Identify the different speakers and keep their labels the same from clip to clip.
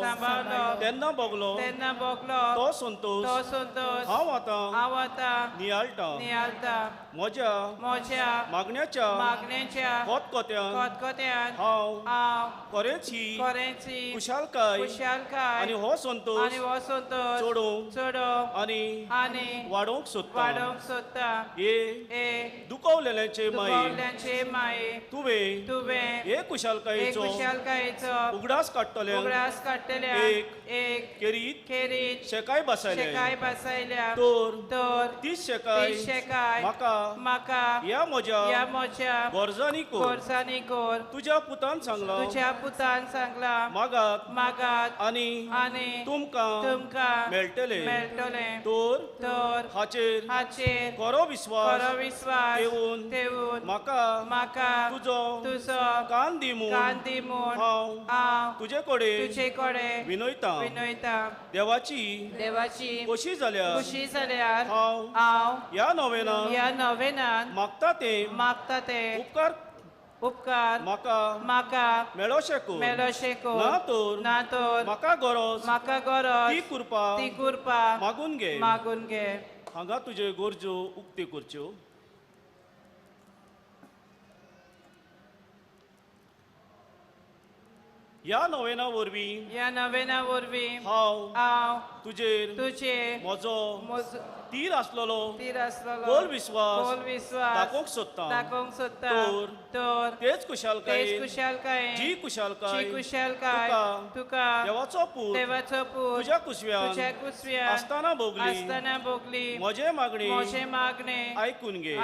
Speaker 1: सांबाळलो तेन्ना भोगलो तो संतोष हांव आतां नियाळटा. म्हज्या मागण्याच्या खतखत्यान हांव खरेंच ही खुशालकाय आनी हो संतोष चडोवंक आनी वाडोवंक सोदता. हे दुखवलेल्यांचे माये तुवें हे खुशालकायेचो उगडास काडटल्यांक एक खेरीत शेकाय बसायल्या तर तीच शेकाय म्हाका ह्या म्हज्या गरजांनी कर. तुज्या पुतान सांगलां मागात आनी तुमकां मेळटलें. तर हाचेर खरो विस्वास ठेवून म्हाका तुजो कान दी म्हूण हांव तुजे कडेन विनयता. देवाची खोशी जाल्यार हांव ह्या नोवेनान मागता तें उपकार म्हाका मेळोशें कर. ना तर म्हाका गरज ती कृपा मागून घे. हांगा तुजे गरजो उक्त्यो करच्यो. ह्या नोवेना वरवीं हांव तुजेर म्हजो तीर आसलेलो खोल विस्वास दाखोवंक सोदता. तर तेच खुशालकायेन जी खुशालकाय तुका देवाचो पूत तुज्या कुसव्यान आसतना भोगली म्हजें मागणें आयकून घे.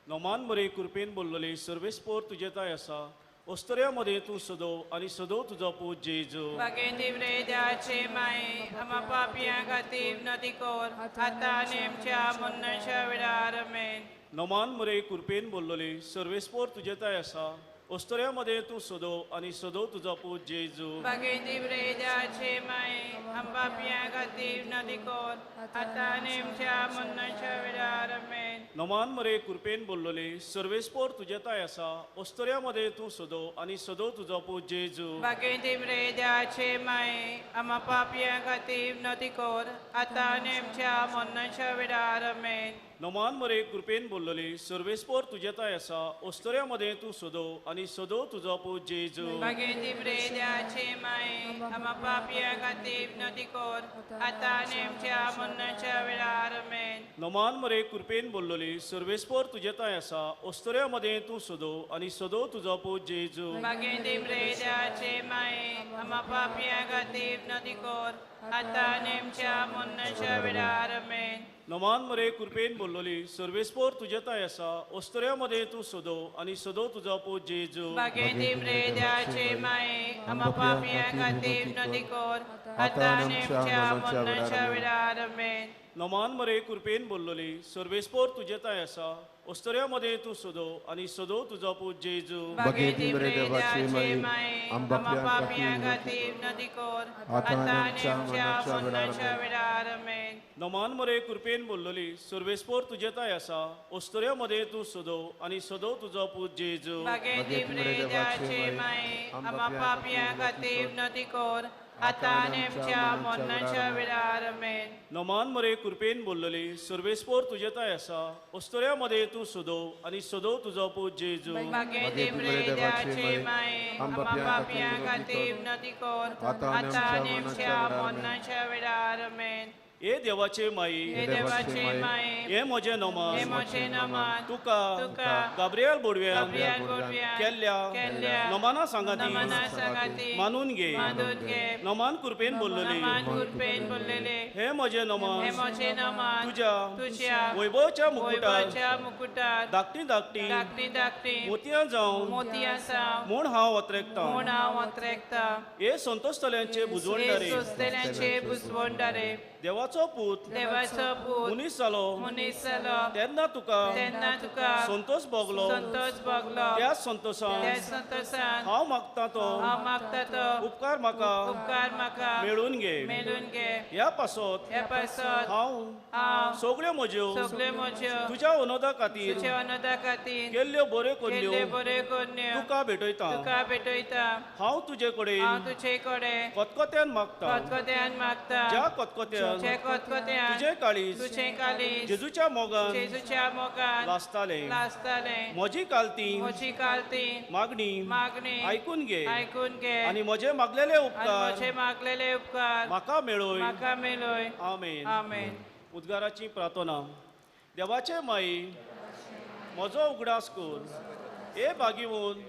Speaker 1: नोमान बरे कृपेन बोल्लोले सर्वेस्पोर तुजे ताय आसा. ओस्तऱ्या मदें तूं सदो आनी सदो तुजो पूत जेजू.
Speaker 2: बागेंती देवाचे माये आम्हा पापयां खातीर विनंती कर आतां आनी आमच्या मरणाच्या वेळार. आमेन.
Speaker 1: नोमान मरे कृपेन बोल्लोले सर्वेस्पोर तुजे ताय आसा. ओस्तऱ्या मदें तूं सदो आनी सदो तुजो पूत जेजू.
Speaker 2: बागेंती देवाचे माये आम्हा पापयां खातीर विनंती कर आतां आनी आमच्या मरणाच्या वेळार. आमेन.
Speaker 1: नोमान मरे कृपेन बोल्लोले सर्वेस्पोर तुजे ताय आसा. ओस्तऱ्या मदें तूं सदो आनी सदो तुजो पूत जेजू.
Speaker 2: बागेंती देवाचे माये आम्हा पापयां खातीर विनंती कर आतां आनी आमच्या मरणाच्या वेळार. आमेन.
Speaker 1: नोमान मरे कृपेन बोल्लोले सर्वेस्पोर तुजे ताय आसा. ओस्तऱ्या मदें तूं सदो आनी सदो तुजो पूत जेजू.
Speaker 2: बागेंती देवाचे माये आम्हा पापयां खातीर विनंती कर आतां आनी आमच्या मरणाच्या वेळार. आमेन.
Speaker 1: नोमान मरे कृपेन बोल्लोले सर्वेस्पोर तुजे ताय आसा. ओस्तऱ्या मदें तूं सदो आनी सदो तुजो पूत जेजू.
Speaker 2: बागेंती देवाचे माये आम्हा पापयां खातीर विनंती कर आतां आनी आमच्या मरणाच्या वेळार. आमेन.
Speaker 1: नोमान मरे कृपेन बोल्लोली सर्वेस्पोर तुजे ताय आसा. ओस्तऱ्या मदें तूं सदो आनी सदो तुजो पूत जेजू.
Speaker 2: बागेंती देवाचे माये आम्हा पापयां खातीर विनंती कर आतां आनी आमच्या मरणाच्या वेळार. आमेन.
Speaker 1: नोमान मरे कृपेन बोल्लोली सर्वेस्पोर तुजे ताय आसा. ओस्तऱ्या मदें तूं सदो आनी सदो तुजो पूत जेजू.
Speaker 2: बागेंती देवाचे माये आम्हा पापयां खातीर विनंती कर आतां आनी आमच्या मरणाच्या वेळार. आमेन.
Speaker 1: नोमान मरे कृपेन बोल्लोली सर्वेस्पोर तुजे ताय आसा. ओस्तऱ्या मदें तूं सदो आनी सदो तुजो पूत जेजू.
Speaker 2: बागेंती देवाचे माये आम्हा पापयां खातीर विनंती कर आतां आनी आमच्या मरणाच्या वेळार. आमेन.
Speaker 1: नोमान मरे कृपेन बोल्लोली सर्वेस्पोर तुजे ताय आसा. ओस्तऱ्या मदें तूं सदो आनी सदो तुजो पूत जेजू.
Speaker 2: बागेंती देवाचे माये आम्हा पापयां खातीर विनंती कर आतां आनी आमच्या मरणाच्या वेळार. आमेन.
Speaker 1: हे देवाचे माई,
Speaker 2: हे देवाचे माई,
Speaker 1: हे म्हजें नमन,
Speaker 2: हे म्हजें नमन,
Speaker 1: तुका
Speaker 2: तुका
Speaker 1: गाब्रियल बोडव्यान
Speaker 2: केल्ल्या
Speaker 1: केल्ल्या नमना सांगाती
Speaker 2: नमना सांगाती
Speaker 1: मानून घे,
Speaker 2: मानून घे,
Speaker 1: नमन कृपेन बोललेले,
Speaker 2: नमन कृपेन बोललेले,
Speaker 1: हे म्हजें नमन,
Speaker 2: हे म्हजें नमन,
Speaker 1: तुझ्या
Speaker 2: तुझ्या
Speaker 1: वैभवाच्या मुकुटार,
Speaker 2: वैभवाच्या मुकुटार
Speaker 1: धाकटी धाकटी
Speaker 2: धाकटी धाकटी
Speaker 1: मोतयां जावन
Speaker 2: मोतयां जावन
Speaker 1: म्हूण हांव अत्रेकतां,
Speaker 2: म्हूण हांव अत्रेकतां,
Speaker 1: हे संतोषतल्यांचे बुजवणदारे,
Speaker 2: हे सोंसतल्यांचे बुजवणदारे,
Speaker 1: देवाचो देवाचो पूत
Speaker 2: देवाचो पूत
Speaker 1: मनीस जालो
Speaker 2: मनीस जालो
Speaker 1: तेन्ना तुका
Speaker 2: तेन्ना तुका
Speaker 1: संतोष भोगलो
Speaker 2: संतोष भोगलो
Speaker 1: त्या संतोषान
Speaker 2: त्या संतोषान
Speaker 1: हांव मागता तो
Speaker 2: हांव मागता तो
Speaker 1: उपकार म्हाका
Speaker 2: उपकार म्हाका
Speaker 1: मेळून घे
Speaker 2: मेळून घे.
Speaker 1: ह्या पासत
Speaker 2: ह्या पासत
Speaker 1: हांव
Speaker 2: हांव
Speaker 1: सगळ्यो म्हज्यो
Speaker 2: सगळ्यो म्हज्यो
Speaker 1: तुज्या अनुदा खातीर
Speaker 2: तुज्या अनुदा खातीर
Speaker 1: केल्ल्यो बऱ्यो
Speaker 2: केल्ल्यो
Speaker 1: करण्यो
Speaker 2: बऱ्यो करण्यो
Speaker 1: तुका भेटयता.
Speaker 2: तुका भेटयता.
Speaker 1: हांव तुजे कडेन
Speaker 2: हांव तुजे कडेन
Speaker 1: खतखत्यान मागता
Speaker 2: खतखत्यान मागता
Speaker 1: ज्या खतखत्यान
Speaker 2: ज्या खतखत्यान
Speaker 1: तुजें काळीज
Speaker 2: तुजें काळीज
Speaker 1: जेजूच्या मोगान
Speaker 2: जेजूच्या मोगान
Speaker 1: लासतालें.
Speaker 2: लासतालें.
Speaker 1: म्हजी कालती
Speaker 2: म्हजी कालती
Speaker 1: मागणी
Speaker 2: मागणी
Speaker 1: आयकून घे
Speaker 2: आयकून घे
Speaker 1: आनी म्हजे मागलेले
Speaker 2: आनी
Speaker 1: उपकार
Speaker 2: म्हजे मागलेले उपकार
Speaker 1: म्हाका मेळय.
Speaker 2: म्हाका मेळय.
Speaker 1: आमेन.
Speaker 2: आमेन.
Speaker 1: उद्गाराची प्रार्थना. देवाचे माई म्हजो उगडास कर हे बागीवन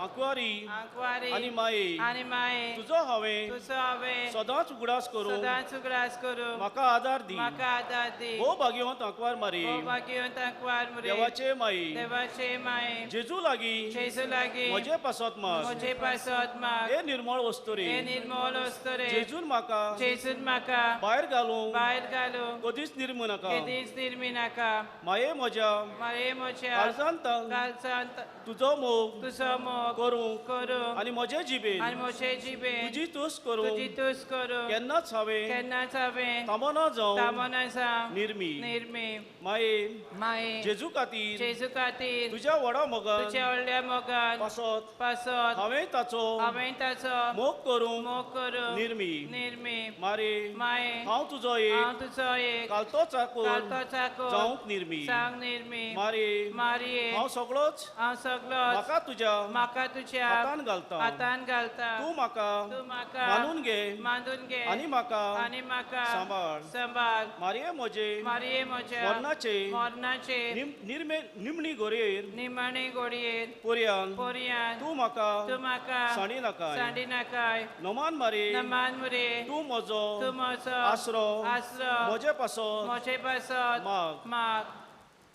Speaker 1: आंकवारी
Speaker 2: आंकवारी
Speaker 1: आनी माये
Speaker 2: आनी माये
Speaker 1: तुजो हांवें
Speaker 2: तुजो हांवें
Speaker 1: सदांच उगडास करूं
Speaker 2: सदांच उगडास करूं
Speaker 1: म्हाका आदार दी.
Speaker 2: म्हाका आदार दी.
Speaker 1: हो भाग्यवंत आंकवार मारी
Speaker 2: हो भाग्यवंत आंकवार मरे
Speaker 1: देवाचे माई
Speaker 2: देवाचे माये
Speaker 1: जेजू लागीं
Speaker 2: जेजू लागीं
Speaker 1: म्हजे पासत माग
Speaker 2: म्हजे पासत माग
Speaker 1: हे निर्मळ वस्तुरे
Speaker 2: हे निर्मळ वस्तुरे
Speaker 1: जेजून म्हाका
Speaker 2: जेजून म्हाका
Speaker 1: भायर घालूं
Speaker 2: भायर घालूं
Speaker 1: कदीच निर्मू नाका
Speaker 2: कदीच निर्मी नाका.
Speaker 1: माये म्हज्या
Speaker 2: माये म्हज्या
Speaker 1: काळजांत
Speaker 2: काळजांत
Speaker 1: तुजो मोग
Speaker 2: तुजो मोग
Speaker 1: करूं
Speaker 2: करूं
Speaker 1: आनी म्हजे जिबेन
Speaker 2: आनी म्हजे जिबेन
Speaker 1: तुजी तुस्त करूं
Speaker 2: तुजी तुस्त करूं
Speaker 1: केन्नाच हांवें
Speaker 2: केन्नाच हांवें
Speaker 1: थांबना जावं
Speaker 2: थांबना जावं
Speaker 1: निर्मी
Speaker 2: निर्मी.
Speaker 1: माये
Speaker 2: माये
Speaker 1: जेजू खातीर
Speaker 2: जेजू खातीर
Speaker 1: तुज्या व्हडा मोगान
Speaker 2: तुज्या व्हडल्या मोगान
Speaker 1: पासत
Speaker 2: पासत
Speaker 1: हांवें ताचो
Speaker 2: हांवें ताचो
Speaker 1: मोग करूं
Speaker 2: मोग करूं
Speaker 1: निर्मी.
Speaker 2: निर्मी.
Speaker 1: मारे
Speaker 2: माये
Speaker 1: हांव तुजो एक
Speaker 2: हांव तुजो एक
Speaker 1: कालतो चाकूर
Speaker 2: कालतो चाकूर
Speaker 1: जावंक निर्मी.
Speaker 2: जावंक निर्मी.
Speaker 1: मारे
Speaker 2: मारये
Speaker 1: हांव सगळोच
Speaker 2: हांव सगळोच
Speaker 1: म्हाका तुज्या
Speaker 2: म्हाका तुज्या
Speaker 1: हातान घालता
Speaker 2: हातान घालता.
Speaker 1: तूं म्हाका
Speaker 2: तूं म्हाका
Speaker 1: मानून घे
Speaker 2: मानून घे
Speaker 1: आनी म्हाका
Speaker 2: आनी म्हाका
Speaker 1: सांबाळ.
Speaker 2: सांबाळ.
Speaker 1: मारये म्हजे
Speaker 2: मारये म्हज्या
Speaker 1: मरणाचे
Speaker 2: मरणाचे
Speaker 1: निमणी गोडयेर
Speaker 2: निमणी गोडयेर
Speaker 1: पोरयान
Speaker 2: पोरयान
Speaker 1: तूं म्हाका
Speaker 2: तूं म्हाका
Speaker 1: सांडी नाकाय.
Speaker 2: सांडी नाकाय.
Speaker 1: नमान मारये
Speaker 2: नमान मरे
Speaker 1: तूं म्हजो
Speaker 2: तूं म्हजो
Speaker 1: आसरो
Speaker 2: आसरो
Speaker 1: म्हजे पासत
Speaker 2: म्हजे पासत
Speaker 1: माग
Speaker 2: माग.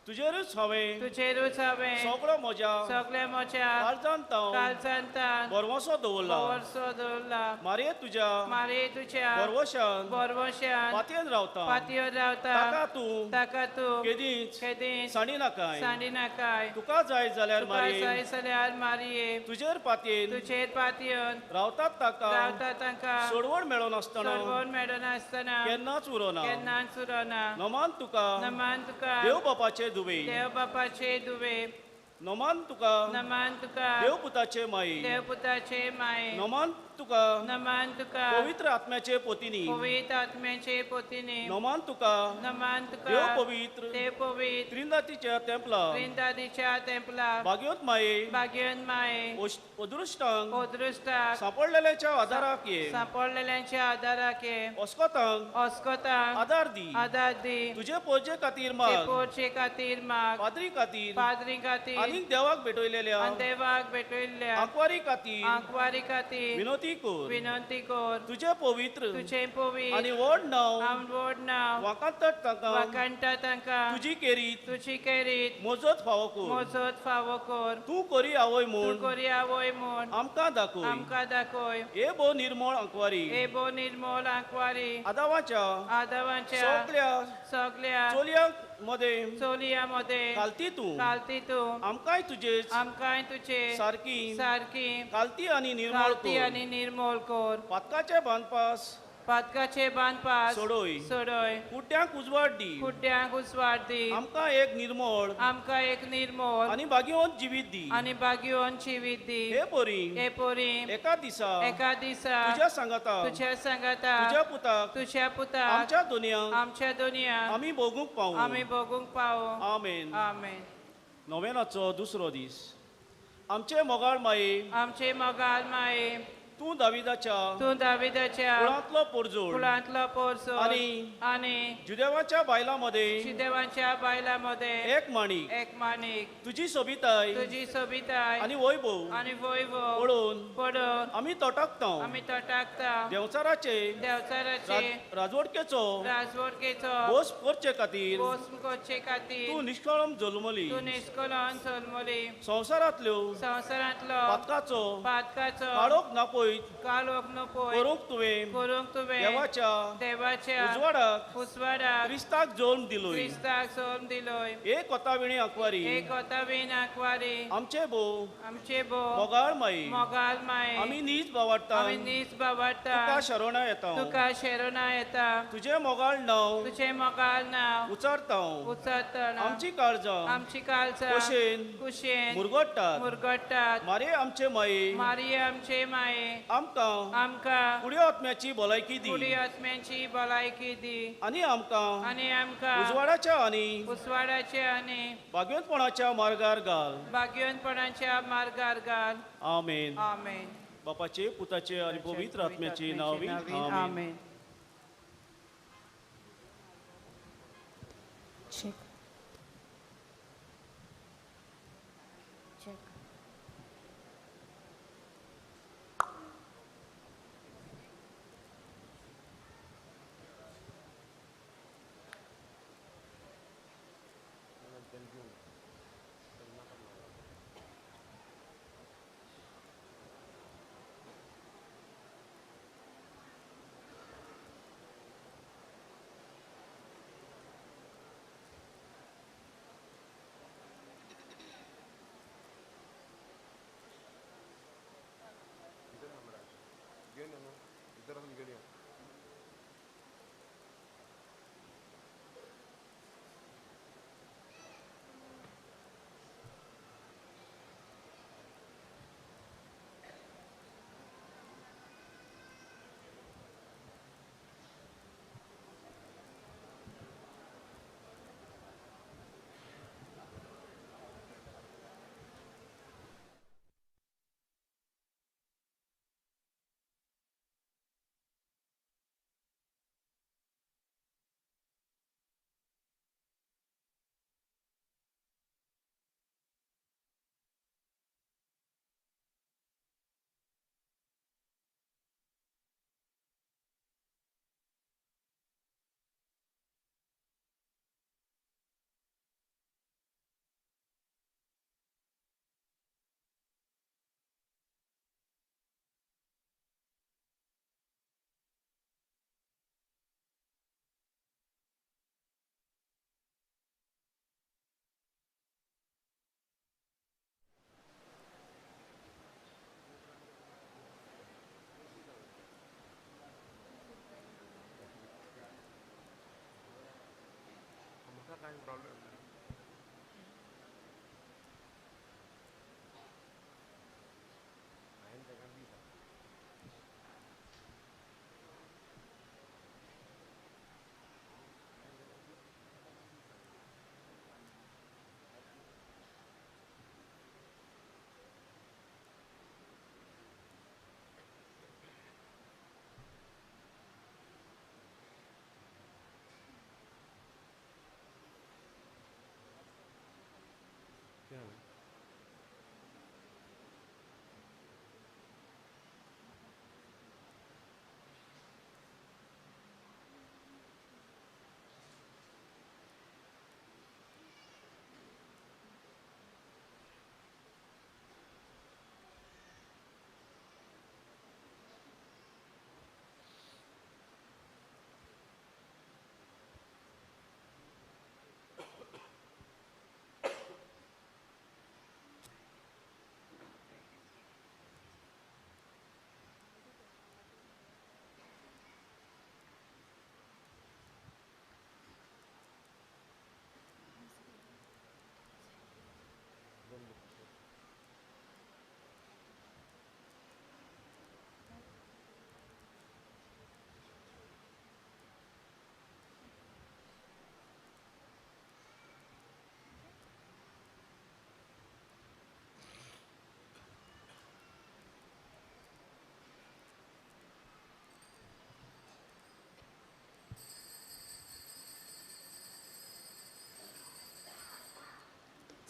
Speaker 1: तुजेरूच हांवें
Speaker 2: तुजेरूच हांवें
Speaker 1: सगळो म्हज्या
Speaker 2: सगळ्या म्हज्या
Speaker 1: काळजांत
Speaker 2: काळजांत
Speaker 1: भरवंसो दवरला.
Speaker 2: भरवंसो दवरला.
Speaker 1: मारये तुज्या
Speaker 2: मारये तुज्या
Speaker 1: भरवंशान
Speaker 2: भरवंशान
Speaker 1: पातयेन रावता
Speaker 2: पातयेन रावता.
Speaker 1: ताका तूं
Speaker 2: ताका तूं
Speaker 1: केदींच
Speaker 2: केदींच
Speaker 1: सांडी नाकाय.
Speaker 2: सांडी नाकाय.
Speaker 1: तुका जाय जाल्यार
Speaker 2: तुका
Speaker 1: मारये
Speaker 2: जाय जाल्यार मारये
Speaker 1: तुजेर पातयेन
Speaker 2: तुजेर पातयेन
Speaker 1: रावतात ताका
Speaker 2: रावता तांकां
Speaker 1: सोडवण मेळनासतना
Speaker 2: सोडवण मेळनासतना
Speaker 1: केन्नाच उरना
Speaker 2: केन्नाच उरना.
Speaker 1: नमान तुका
Speaker 2: नमान तुका
Speaker 1: देव बापाचे दुवे
Speaker 2: देव बापाचे दुवे
Speaker 1: नमान तुका
Speaker 2: नमान तुका
Speaker 1: देवपुताचे माये
Speaker 2: देवपुताचे माये
Speaker 1: नमान तुका
Speaker 2: नमान तुका
Speaker 1: पवित्र आत्म्याचे पोतीनी
Speaker 2: पवित्र आत्म्याचे पोतीनी
Speaker 1: नमान तुका
Speaker 2: नमान तुका
Speaker 1: देव पवित्र
Speaker 2: देव पवित्र
Speaker 1: त्रिंदातीच्या तेंपला
Speaker 2: त्रिंदातीच्या तेंपला
Speaker 1: भाग्योत माये
Speaker 2: भाग्योत माये
Speaker 1: अदृश्टांक
Speaker 2: अदृश्टांक
Speaker 1: सांपडलेल्याच्या आदाराक ये
Speaker 2: सांपडलेल्यांच्या आदाराक ये
Speaker 1: अस्कोतांक
Speaker 2: अस्कोतांक
Speaker 1: आदार दी
Speaker 2: आदार दी
Speaker 1: तुजे पोरचे खातीर माग
Speaker 2: पोरचे खातीर माग
Speaker 1: पाद्री खातीर
Speaker 2: पाद्री खातीर
Speaker 1: आनीक देवाक भेटयलेल्या
Speaker 2: आनी देवाक भेटयल्ल्या
Speaker 1: आंकवारी खातीर
Speaker 2: आंकवारी खातीर
Speaker 1: विनोती कर
Speaker 2: विनंती कर
Speaker 1: तुजे पवित्र
Speaker 2: तुजे पवित्र
Speaker 1: आनी व्हड नांव
Speaker 2: व्हड नांव
Speaker 1: वाकांतात तांकां
Speaker 2: वाकांटा तांकां
Speaker 1: तुजी केरीत
Speaker 2: तुजी केरीत
Speaker 1: मोजत फावो कर
Speaker 2: मोजत फावो कर
Speaker 1: तूं करी आवय
Speaker 2: तूं
Speaker 1: म्हूण
Speaker 2: करी आवय म्हूण
Speaker 1: आमकां दाखय
Speaker 2: आमकां दाखय
Speaker 1: हे भोव निर्मळ आंकवारी
Speaker 2: हे भोव निर्मळ आंकवारी
Speaker 1: आदावाच्या
Speaker 2: आदावाच्या
Speaker 1: सगळ्या
Speaker 2: सगळ्या
Speaker 1: चोलयांक मदें
Speaker 2: चोलयां मदें
Speaker 1: कालती तूं
Speaker 2: कालती तूं
Speaker 1: आमकांय तुजेच
Speaker 2: आमकांय तुजे
Speaker 1: सारकी
Speaker 2: सारकी
Speaker 1: कालती आनी निर्मळ
Speaker 2: कालती
Speaker 1: कर
Speaker 2: आनी निर्मळ कर
Speaker 1: पातकाचे बांदपास
Speaker 2: पातकाचे बांदपास
Speaker 1: सोडय
Speaker 2: सोडय
Speaker 1: कुड्ड्यांक उजवाड दी
Speaker 2: कुड्ड्यांक उजवाड दी
Speaker 1: आमकां एक निर्मळ
Speaker 2: आमकां एक निर्मळ
Speaker 1: आनी भाग्यवंत जिवीत दी
Speaker 2: आनी भाग्यवंत जिवीत दी
Speaker 1: हे परी
Speaker 2: हे परी
Speaker 1: एका दिसा
Speaker 2: एका दिसा
Speaker 1: तुज्या सांगाता
Speaker 2: तुज्या सांगाता
Speaker 1: तुज्या पुताक
Speaker 2: तुज्या पुताक
Speaker 1: आमच्या दुनियांक
Speaker 2: आमच्या दुनियांक
Speaker 1: आमी भोगूंक पावू
Speaker 2: आमी भोगूंक पावू.
Speaker 1: आमेन.
Speaker 2: आमेन.
Speaker 1: नोवेनाचो दुसरो दीस. आमचे मोगाळ माये
Speaker 2: आमचे मोगाळ माये
Speaker 1: तूं दाविदाच्या
Speaker 2: तूं दाविदाच्या
Speaker 1: कुळांतलो पोरजोड
Speaker 2: कुळांतलो पोरजोड
Speaker 1: आनी
Speaker 2: आनी
Speaker 1: जुदेवाच्या बायलां मदें
Speaker 2: जुदेवाच्या बायलां मदें
Speaker 1: एक माणीक
Speaker 2: एक माणीक
Speaker 1: तुजी सोबिताय
Speaker 2: तुजी सोबिताय
Speaker 1: आनी वैभव
Speaker 2: आनी वैभव
Speaker 1: पळोवन
Speaker 2: पळोवन
Speaker 1: आमी तटाकता
Speaker 2: आमी तटाकता
Speaker 1: देंवचाराचे
Speaker 2: देंवचाराचे
Speaker 1: राजवटकेचो
Speaker 2: राजवटकेचो
Speaker 1: बोस करचे खातीर
Speaker 2: बोस करचे खातीर
Speaker 1: तूं निश्कळम जल्मली
Speaker 2: तूं निश्कळम जल्मली
Speaker 1: संवसारांतल्यो
Speaker 2: संवसारांतलो
Speaker 1: पातकाचो
Speaker 2: पातकाचो
Speaker 1: काळोख नापय पयत
Speaker 2: काळोख न्हू पळयत
Speaker 1: करूंक तुवें
Speaker 2: करूंक तुवें
Speaker 1: देवाच्या
Speaker 2: देवाच्या
Speaker 1: उजवाडाक
Speaker 2: उजवाडाक
Speaker 1: क्रिस्ताक जल्म दिलोय
Speaker 2: क्रिस्ताक जल्म दिलोय.
Speaker 1: एक कोताविणी आंकवारी
Speaker 2: एक कोतावीन आंकवारी
Speaker 1: आमचे भो
Speaker 2: आमचे भो
Speaker 1: मोगाळ माई
Speaker 2: मोगाळ माई
Speaker 1: आमी नीज बावाडटा
Speaker 2: आमी नीज बावाडटा
Speaker 1: तुका शरणा येता
Speaker 2: तुका शरणा येता.
Speaker 1: तुजें मोगाळ नांव
Speaker 2: तुजें मोगाळ नांव
Speaker 1: उचारता
Speaker 2: उचारता.
Speaker 1: आमची काळजां
Speaker 2: आमची काळजां
Speaker 1: कुशेन
Speaker 2: कुशेन
Speaker 1: मुरगट्टात
Speaker 2: मुरगट्टात.
Speaker 1: मारे आमचे माये
Speaker 2: मारे आमचे माये
Speaker 1: आमकां
Speaker 2: आमकां
Speaker 1: कुडी आत्म्याची भलायकी दी
Speaker 2: कुडी आत्म्याची भलायकी दी
Speaker 1: आनी आमकां
Speaker 2: आनी आमकां
Speaker 1: उजवाडाच्या आनी
Speaker 2: उजवाडाच्या आनी
Speaker 1: भाग्यवंतपणाच्या मार्गार घाल
Speaker 2: भाग्यवंतपणाच्या मार्गार घाल.
Speaker 1: आमेन.
Speaker 2: आमेन.
Speaker 1: बापाचे पुताचे आनी पवित्र आत्म्याचे नांवी आमेन.
Speaker 2: आमेन.
Speaker 3: Check. Check.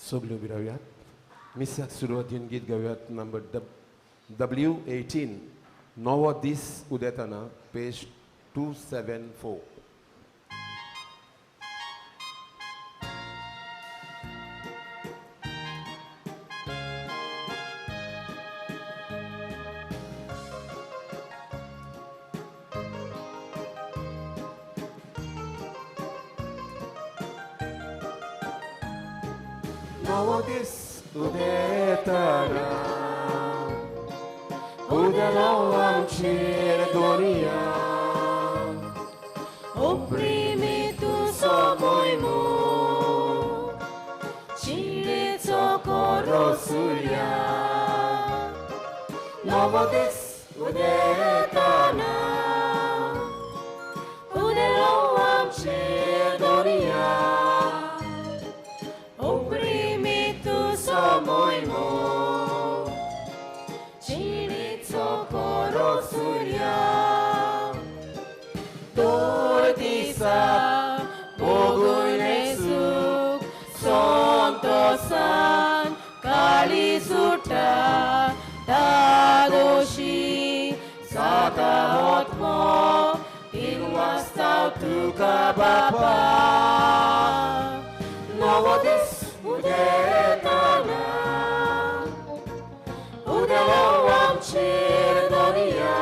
Speaker 4: सगल्यो उबी रावयात. मिसाक सुरवातीन गीत गावयात नंबर W18 नवो दीस उदेतना पेज 274. नवो दीस उदेतना उदेलो आमचेर Doniya
Speaker 3: Oprimi tu somoimo Cinezzo corosuria
Speaker 4: नवो दीस उदेतना
Speaker 3: उदेलो आमचेर
Speaker 4: Doniya
Speaker 3: Oprimi tu somoimo Cinezzo corosuria
Speaker 4: Disa मोगुने
Speaker 3: सुख संतोषान काळी सुटा दादोशी साता आत्मो तीन वास्ताव
Speaker 4: तुका बापा नवो दीस उदेतना उदेलो आमचेर Doniya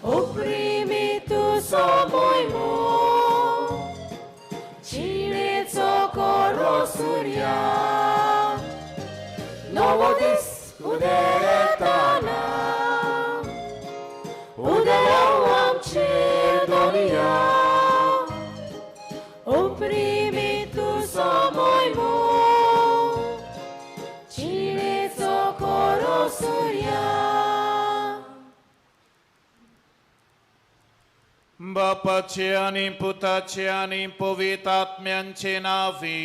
Speaker 3: Oprimi tu somoimo Cinezzo corosuria
Speaker 4: नवो दीस उदेतना उदेलो आमचेर Doniya
Speaker 3: Oprimi tu somoimo Cinezzo corosuria
Speaker 5: बापाचे आनी पुताचे आनी पवित्र आत्म्यांचे नांवे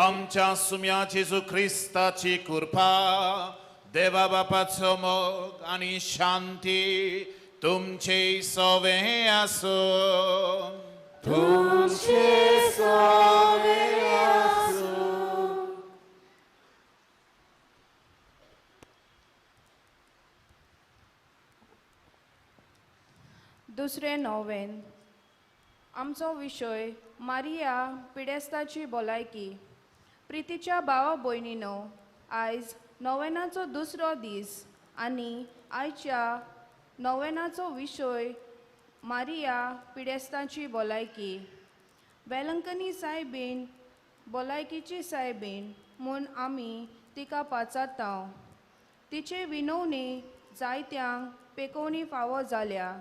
Speaker 5: आमच्या सुम्या जेजू क्रिस्ताची कृपा देवा बापाचो मोग आनी शांती तुमचे सवे आसूं.
Speaker 4: तुमचे सवे आसूं.
Speaker 2: दुसरें नोवेन आमचो विशय मारिया पिडेस्ताची भलायकी. प्रितीच्या भावा भयणीनो, आयज नोवेनाचो दुसरो दीस आनी आयच्या नोवेनाचो विशय मारिया पिडेस्ताची भलायकी. वेलंकनी सायबीण भलायकीची सायबीण म्हूण आमी तिका पाचारता. तिचे विनवणी जायत्यांक पेकोवणी फावो जाल्या.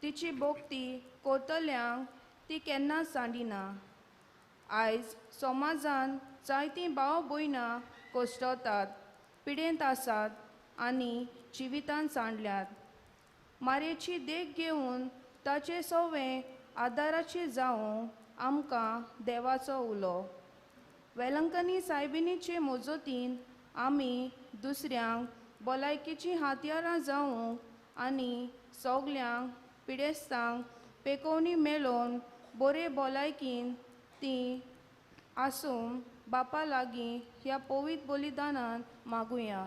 Speaker 2: तिची भक्ती कोतल्यांक ती केन्नाच सांडिना. आयज समाजान जायतीं भाव भयणां कोश्टतात, पिडेंत आसात आनी जिवितान सांडल्यात. मारयेची देख घेवन ताचे सवे आदाराचे जावं आमकां देवाचो उलो. वेलंकनी सायबिणीचे मजतीन आमी दुसऱ्यांक भलायकेचीं हातयारां जावंक आनी सगल्यांक पिडेस्तांक पेकोवणी मेळोवन बरे भलायकीन ती आसूं बापा लागीं ह्या पवित्र बलिदानान मागुया.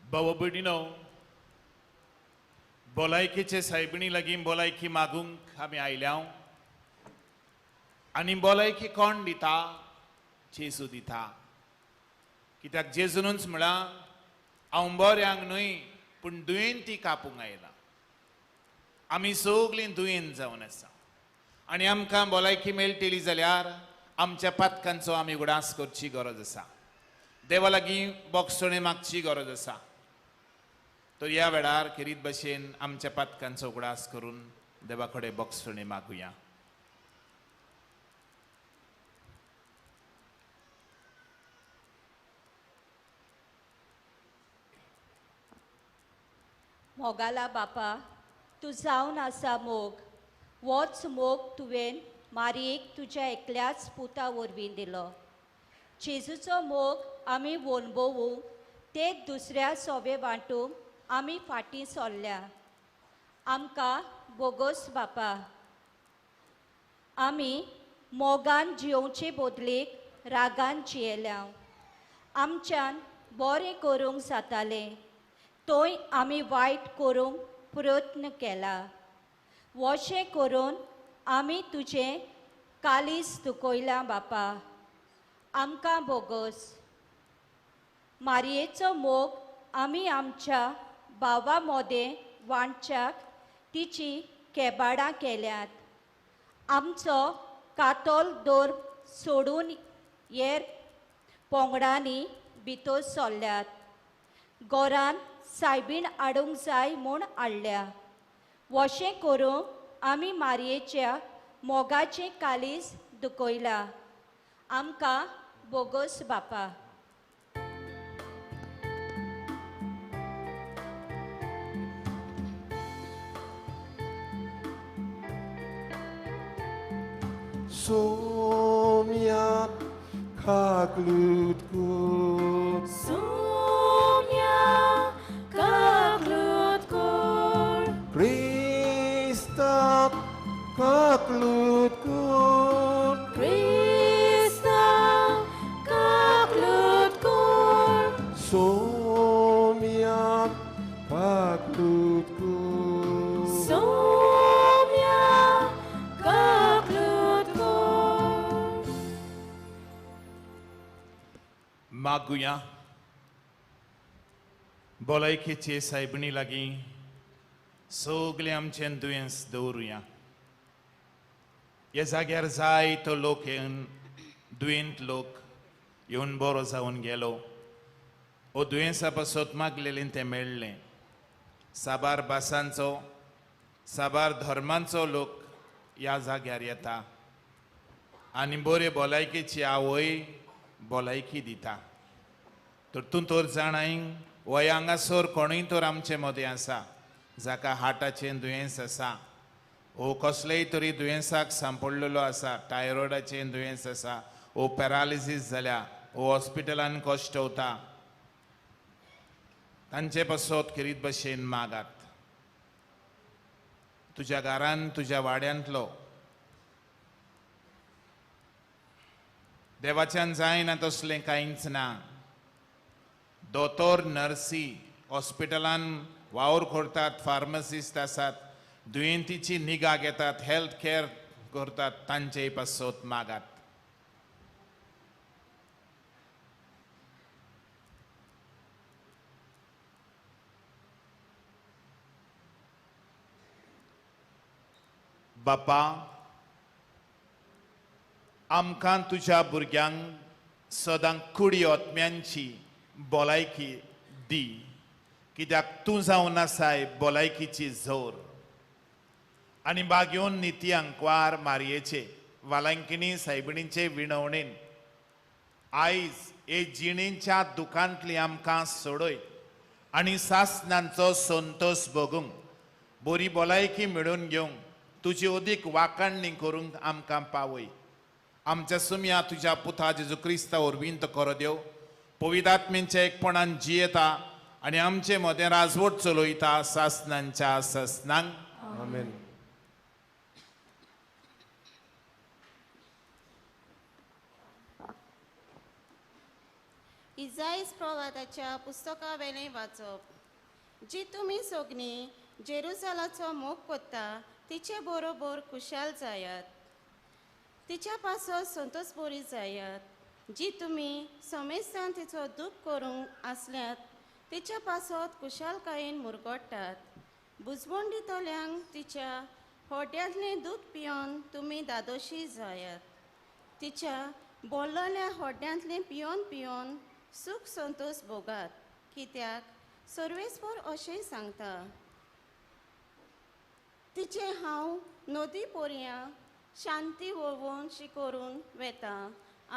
Speaker 5: भाव भयणीनो, भलायकेचे सायबिणी लागीं भलायकी मागूंक आमी आयल्या. आनी भलायकी कोण दिता? जेजू दिता. कित्याक जेजूनच म्हळां, हांव बऱ्यांक न्हय पूण दुयेंती कापूंक आयला. आमी सगलीं दुयेंत जावन आसा आनी आमकां भलायकी मेळटली जाल्यार आमच्या पातकांचो आमी उगडास करची गरज आसा. देवा लागीं बोगसणे मागची गरज आसा. तर ह्या वेळार खेरीत भशेन आमच्या पातकांचो उगडास करून देवा कडेन बोगसणे मागुया.
Speaker 6: मोगाला बापा, तूं जावन आसा मोग, होच मोग तुवें मारयेक तुज्या एकल्याच पुता वरवीं दिलो. जेजूचो मोग आमी वनभोवूंक ते दुसऱ्या सोवे वांटूंक आमी फाटीं सरल्या. आमकां बोगोस बापा, आमी मोगान जियोवचे बदलेक रागान जियेल्या. आमच्यान बरें करूंक जातालें तोय आमी वायट करूंक प्रयत्न केला. वशें करून आमी तुजें कालीज दुखयलां बापा. आमकां बोगोस. मारयेचो मोग आमी आमच्या भावा मोदें वांटच्याक तिची केबाडां केल्यात. आमचो कातोल दोर सोडून येर पोंगडांनी भितर सोल्ल्यात. गोरान सायबीण हाडूंक जाय म्हूण हाडल्या. वशें करूंक आमी मारयेच्या मोगाचें कालीज दुखयलां. आमकां बोगोस बापा.
Speaker 4: Somia kaklutkur,
Speaker 3: Somia kaklutkur,
Speaker 4: Krista kaklutkur,
Speaker 3: Krista kaklutkur,
Speaker 4: Somia kaklutkur,
Speaker 3: Somia kaklutkur.
Speaker 5: मागुया भलायकेचे सायबणी लागीं सगळें आमचें दुयेंस दवरुया. ह्या जाग्यार जायतो लोक येवन दुयेंत लोक येवन बरो जावन गेलो. हो दुयेंसा पासत मागलेलें तें मेळ्ळें. साबार भासांचो साबार धर्मांचो लोक ह्या जाग्यार येता आनी बरे भलायकेची आवय भलायकी दिता. तर तूं तर जाणाय वय हांगासर कोणूय तर आमचे मदें आसा जाका हार्टाचें दुयेंस आसा वो कसलेय तरी दुयेंसाक सांपडलेलो आसा, टायरॉयडाचें दुयेंस आसा वो पॅरालिसीस जाल्या वो हॉस्पिटलान कश्ट वता, तांचे पासत खेरीत भशेन मागात. तुज्या घरान तुज्या वाड्यांतलो देवाच्यान जायना तसलें कांयच ना. दोतोर नर्सी हॉस्पिटलान वावर करतात, फार्मसिस्ट आसात, दुयेंतीची निगा घेतात, हेल्थ केअर करतात, तांचे पासत मागात. बापा, आमकां तुज्या भुरग्यांक सदां कुडी आत्म्यांची भलायकी दी, कित्याक तूं जावन आसाय भलायकीची जोर. आनी बागेवन निती अंकवार मारयेचे वालांकिणी सायबिणीचे विणवणेन आयज हे जिणेच्या दुखांतली आमकां सोडय आनी सासनांचो संतोश भोगूंक, बरी भलायकी मेळोवन घेवंक, तुजी अदीक वाखाणणी करूंक आमकां पावय. आमच्या सुमया तुज्या पुता जेजू क्रिस्ता वरवीं तो करो देव पवित्र आत्म्यांच्या एकपणान जियेता आनी आमचे मदें राजवट चलयता सासनांच्या सासनांक.
Speaker 4: आमेन.
Speaker 7: इजाईस प्रवादाच्या पुस्तकावेलें वाचप. जी तुमी सगळीं जेरुजालाचो मोग करता तिचे बरोबर खुशाल जायात, तिच्या पासत संतोष बरी जायात. जी तुमी समेस्तान तिचो दूख करूंक आसल्यात तिच्या पासत खुशालकायेन मुरगोडटात. बुजवण दितल्यांक तिच्या होड्यांतलें दूद पिवन तुमी दादोशी जायात. तिच्या बोल्लल्या होड्यांतलें पिवन पिवन सूख संतोष भोगात, कित्याक सर्वेस्पर अशें सांगता, तिचें हांव नदी पोरयां शांती वळवणशी करून वेता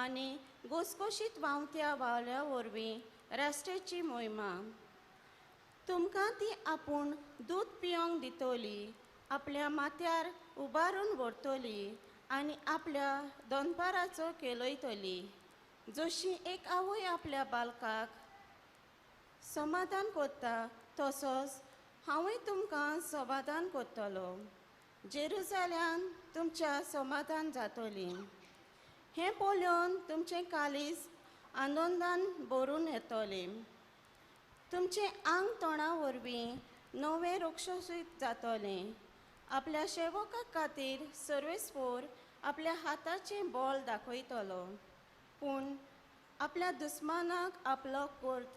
Speaker 7: आनी घोसघोशीत व्हांवत्या व्हांवल्या वरवीं राष्ट्राची मोहिमा. तुमकां ती आपूण दूद पिवंक दितली, आपल्या माथ्यार उबारून व्हरतली आनी आपल्या दनपाराचो केलयतली. जशी एक आवय आपल्या बालकाक समाधान करता तसोच हांवूय तुमकां समाधान करतलो. जेरुजाल्यान तुमच्या समाधान जातली. हें पळोवन तुमचें काळीज आनंदान भरून येतलें. तुमचें आंग तोंडा वरवीं नवें रोक्षसीत जातलें. आपल्या सेवका खातीर सर्वेस्पोर आपल्या हाताचें बळ दाखयतलो, पूण आपल्या दुस्मानाक आपलो कोर्त.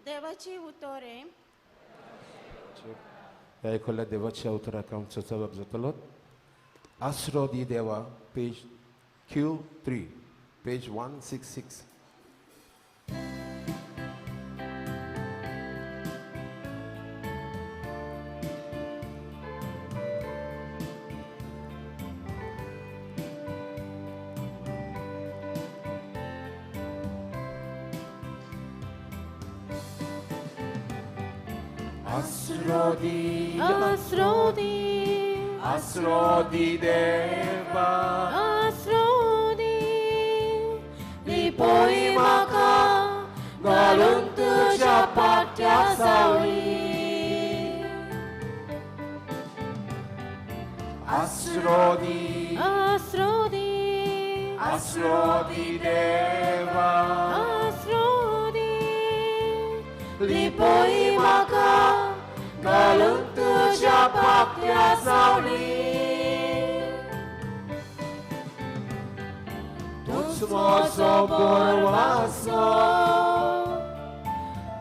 Speaker 7: देवाची उतरें.
Speaker 8: ह्या आयकल्ल्या देवाच्या उतराक आमचो जबाब जातलो. आसरो दी देवा, पेज Q3, page 166.
Speaker 3: Asrodi, Asrodi,
Speaker 8: Asrodi Deva,
Speaker 3: Asrodi, lipoi maka घालून तुझ्या पाट्या सावळी.
Speaker 8: Asrodi,
Speaker 3: Asrodi,
Speaker 8: Asrodi Deva,
Speaker 3: Asrodi, lipoi maka घालून तुझ्या पाट्या सावळी.
Speaker 8: तूच म्हजो बरवासो,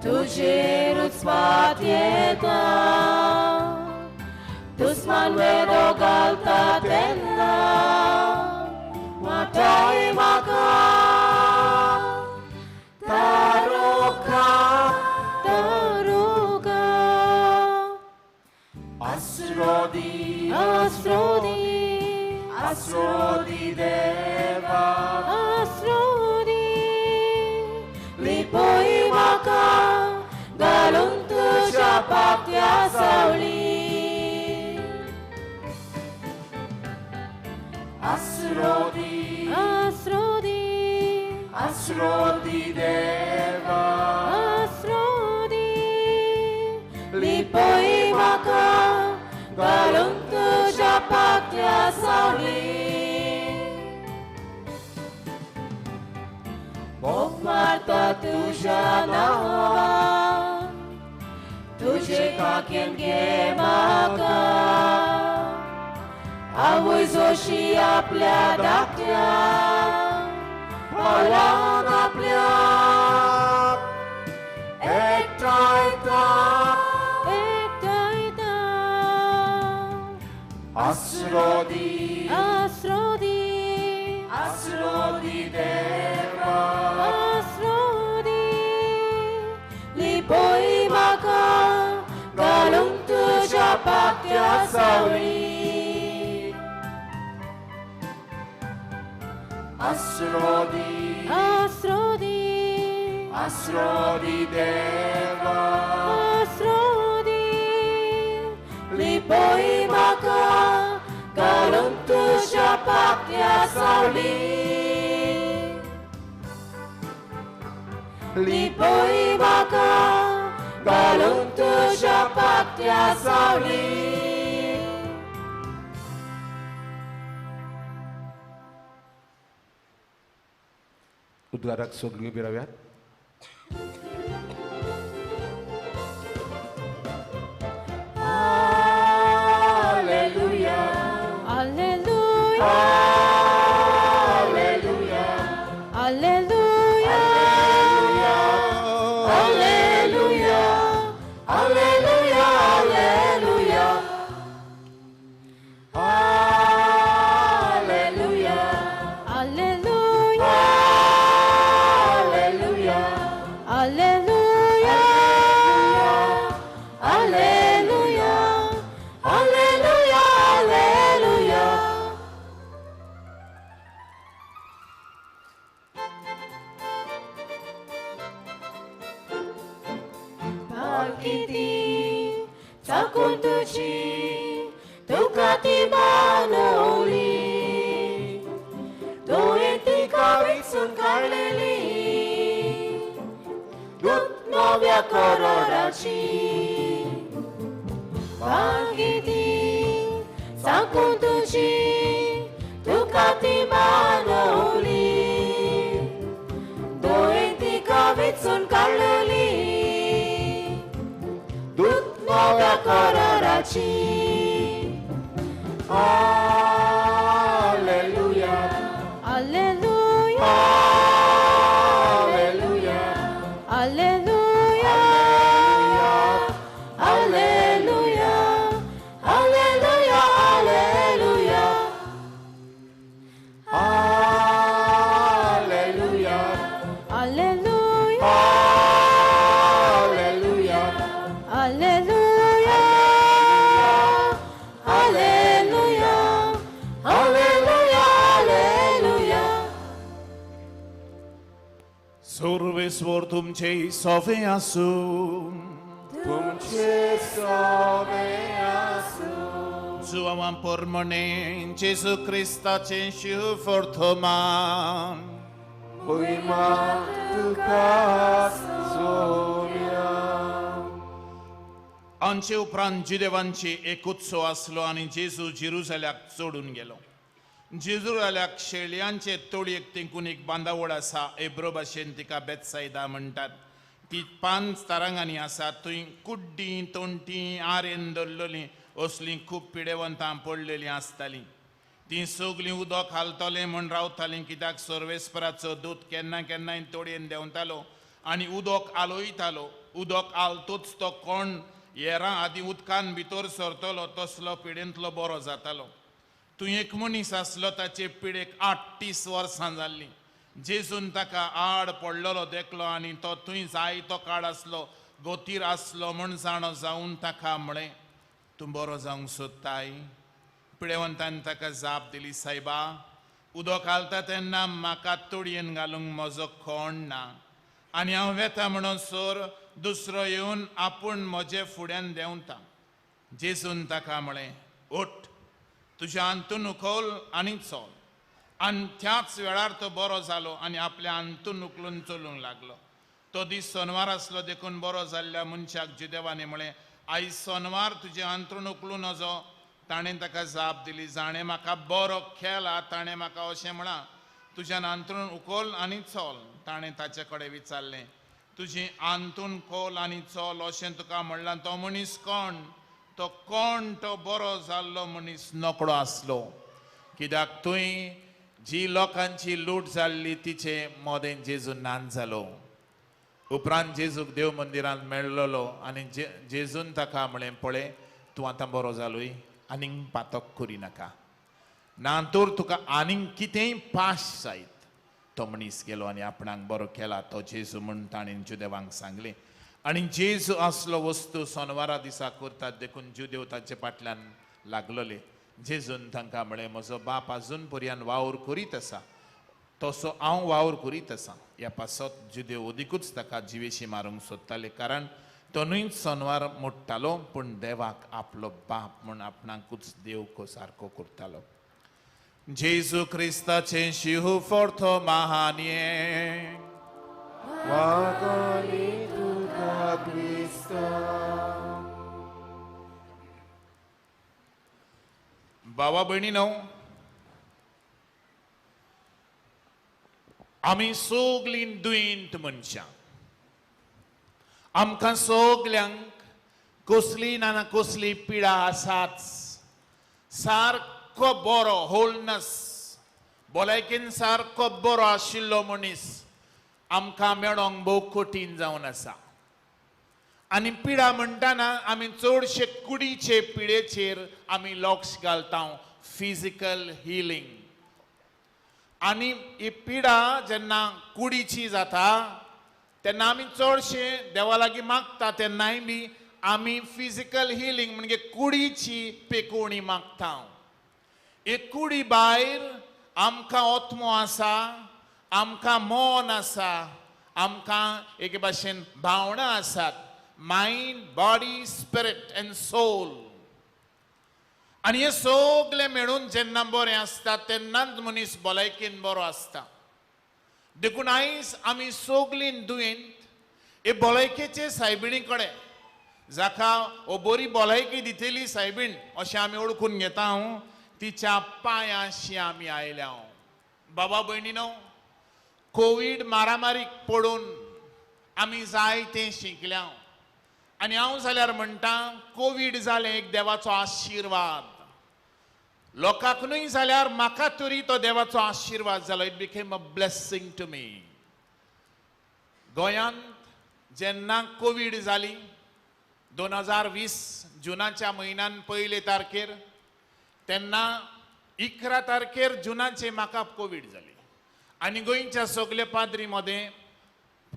Speaker 3: तुजेरूच पात येता, दुस्मान वेदो घालता तेन्ना वाटाय म्हाका
Speaker 8: तारोका,
Speaker 3: तारोका.
Speaker 8: Asrodi,
Speaker 3: Asrodi,
Speaker 8: Asrodi Deva,
Speaker 3: Asrodi, लिपोय म्हाका घालून तुझ्या पाट्या सावळी.
Speaker 8: Asrodi,
Speaker 3: Asrodi,
Speaker 8: Asrodi Deva,
Speaker 3: Asrodi, लिपोय म्हाका घालून तुझ्या पाट्या सावळी. मोग मारता तुझ्या नांवान, तुजे काकेन घे म्हाका, आवय जोशी आपल्या धाकट्या पावलान आपल्या
Speaker 8: एकठांयता,
Speaker 3: एकठांयता.
Speaker 8: Asrodi,
Speaker 3: Asrodi,
Speaker 8: Asrodi Deva,
Speaker 3: Asrodi, लिपोय म्हाका घालून तुझ्या पाट्या सावळी.
Speaker 8: Asrodi,
Speaker 3: Asrodi,
Speaker 8: Asrodi Deva,
Speaker 3: Asrodi, लिपोय म्हाका घालून तुझ्या पाट्या सावळी. लिपोय म्हाका घालून तुझ्या पाट्या सावळी.
Speaker 8: उद्गाराक सगळीं उबी राव्यात.
Speaker 3: Alleluia, Alleluia,
Speaker 8: Alleluia,
Speaker 3: Alleluia, Alleluia, Alleluia, Alleluia,
Speaker 8: Alleluia,
Speaker 3: Alleluia,
Speaker 8: Alleluia,
Speaker 3: Alleluia, Alleluia, Alleluia, Alleluia. Pakiti चाकून तुजी तुका ती मानवली, तुवें तिका विकसून काडलेली दूत नव्या करोडाची. Pakiti चाकून तुजी तुका ती मानवली, तुवें तिका विकसून काडलेली दूत नव्या करोडाची.
Speaker 8: Alleluia,
Speaker 3: Alleluia,
Speaker 8: Alleluia,
Speaker 3: Alleluia, Alleluia,
Speaker 5: तुमचे सोवे आसूं.
Speaker 4: तुमचे सोवे आसूं.
Speaker 5: जुवां परमणे जेजू क्रिस्ताचे शिव फर्थमान.
Speaker 4: मोहिमा तुका सोम्या.
Speaker 5: आमचे उपरांत जुदेवांची एक उत्सव आसलो आनी जेजू जेरुजाल्याक चडून गेलो. जेरुजाल्याक शेळयांचे तोडयेक तेंकून एक बांदावळ आसा, एब्रो भाशेन तिका बेतसायदा म्हणटात. ती 5 तारांगांनी आसा. थंय कुड्डीं तोंटी आरेन दवरलेलीं असलीं खूब पिडेवंतां पडलेलीं आसतालीं. तीं सगलीं उदक घालतलें म्हूण रावतालीं, कित्याक सर्वेस्पराचो दूत केन्ना केन्नाय तोडयेन देंवतालो आनी उदक आलोयतालो. उदक आलतूच तो कोण येरां आदी उदकान भितर सरतलो तसलो पिडेंतलो बरो जातालो. तूं एक मनीस आसलो, ताचे पिडेक 38 वर्सां जाल्लीं. जेजून ताका आड पडलेलो देखलो आनी तो थंय जायतो काळ आसलो, गोतीर आसलो म्हूण जाणो जावन ताका म्हळें, तूं बरो जावंक सोदताय? पिडेवंतान ताका जाप दिली, सायबा, उदक घालता तेन्ना म्हाका तोडयेन घालूंक म्हजो कोण ना आनी हांव वेता म्हणून सर दुसरो येवन आपूण म्हजे फुड्यान देंवता. जेजून ताका म्हळें, उठ, तुज्या अंतून उखल आनी चल. आनी त्याच वेळार तो बरो जालो आनी आपल्या अंतून उखलून चलूंक लागलो. तो दीस सोनवार आसलो, देखून बरो जाल्ल्या मनशाक जुदेवांनी म्हळें, आयज सोनवार, तुजें अंतरूण उखलूं नजो. ताणें ताका जाप दिली, जाणें म्हाका बरो केला ताणें म्हाका अशें म्हळां, तुज्यान अंतरूण उखल आनी चल. ताणें ताचे कडेन विचारलें, तुजी अंतून खोल आनी चल अशें तुका म्हणलां तो मनीस कोण? तो कोण तो बरो जाल्लो मनीस नकळो आसलो, कित्याक थंय जी लोकांची लूट जाल्ली तिचे मदें जेजू नान जालो. उपरांत जेजूक देव मंदिरांत मेळ्ळलो आनी जेजून ताका म्हळें, पळय, तूं आतां बरो जालोय, आनीक पातक करिनाका, ना तर तुका आनीक कितेंय पाश जायत. तो मनीस गेलो आनी आपणाक बरो केला तो जेजू म्हूण ताणें जुदेवांक सांगलें. आनी जेजू असलो वस्तू सोनवारा दिसा करतात देखून जुदेव ताचे फाटल्यान लागलोले. जेजून तांकां म्हळें, म्हजो बाप आजून पर्यान वावर करीत आसा, तसो हांव वावर करीत आसा. ह्या पासत जुदेव अदिकूच ताका जिवेशी मारूंक सोदताले, कारण तो न्हय सोनवार मोडटालो, पूण देवाक आपलो बाप म्हूण आपणाकूच देव सारको करतालो. जेजू क्रिस्ताचें शिव फोर्थो महान्ये.
Speaker 4: वागानी तुका क्रिस्ता.
Speaker 5: बाबा भयणीनो, आमी सगलीं दुयेंत मनशां. आमकां सगल्यांक कसली ना कसली पिडा आसाच. सारको बरो होलनस, भलायकेन सारको बरो आशिल्लो मनीस आमकां मेळोंक भोव कठीण जावन आसा. आनी पिडा म्हणटाना आमी चडशे कुडीचे पिडेचेर आमी लक्ष घालता, फिजिकल हिलींग. आनी ही पिडा जेन्ना कुडीची जाता तेन्ना आमी चडशे देवा लागीं मागता, तेन्नाय बी आमी फिजिकल हिलींग म्हणजे कुडीची पेकोवणी मागता. एक कुडी भायर आमकां आत्मो आसा, आमकां मन आसा, आमकां एके भाशेन भावनां आसात, mind, body, spirit and soul. आनी हे सगळे मेळून जेन्ना बरें आसता तेन्नाच मनीस भलायकेन बरो आसता. देखून आयज आमी सगलीं दुयेंत हे भलायकेचे सायबिणी कडेन, जाका हो बरी भलायकी दितली सायबीण अशें आमी वळखून घेता, तिच्या पांयांशी आमी आयल्या. बाबा भयणीनो, कोवीड मारामारीक पडून आमी जायतें शिकल्या. आनी हांव जाल्यार म्हणटा, कोवीड जालें एक देवाचो आशिर्वाद. लोकांक न्हय जाल्यार म्हाका तरी तो देवाचो आशिर्वाद जालो. It became a blessing to me. गोंयांत जेन्ना कोवीड जाली 2020 जुनाच्या म्हयन्यान पयले तारखेर, तेन्ना 11 तारखेर जुनाचे म्हाका कोवीड जाली. आनी गोंयच्या सगळे पाद्री मदें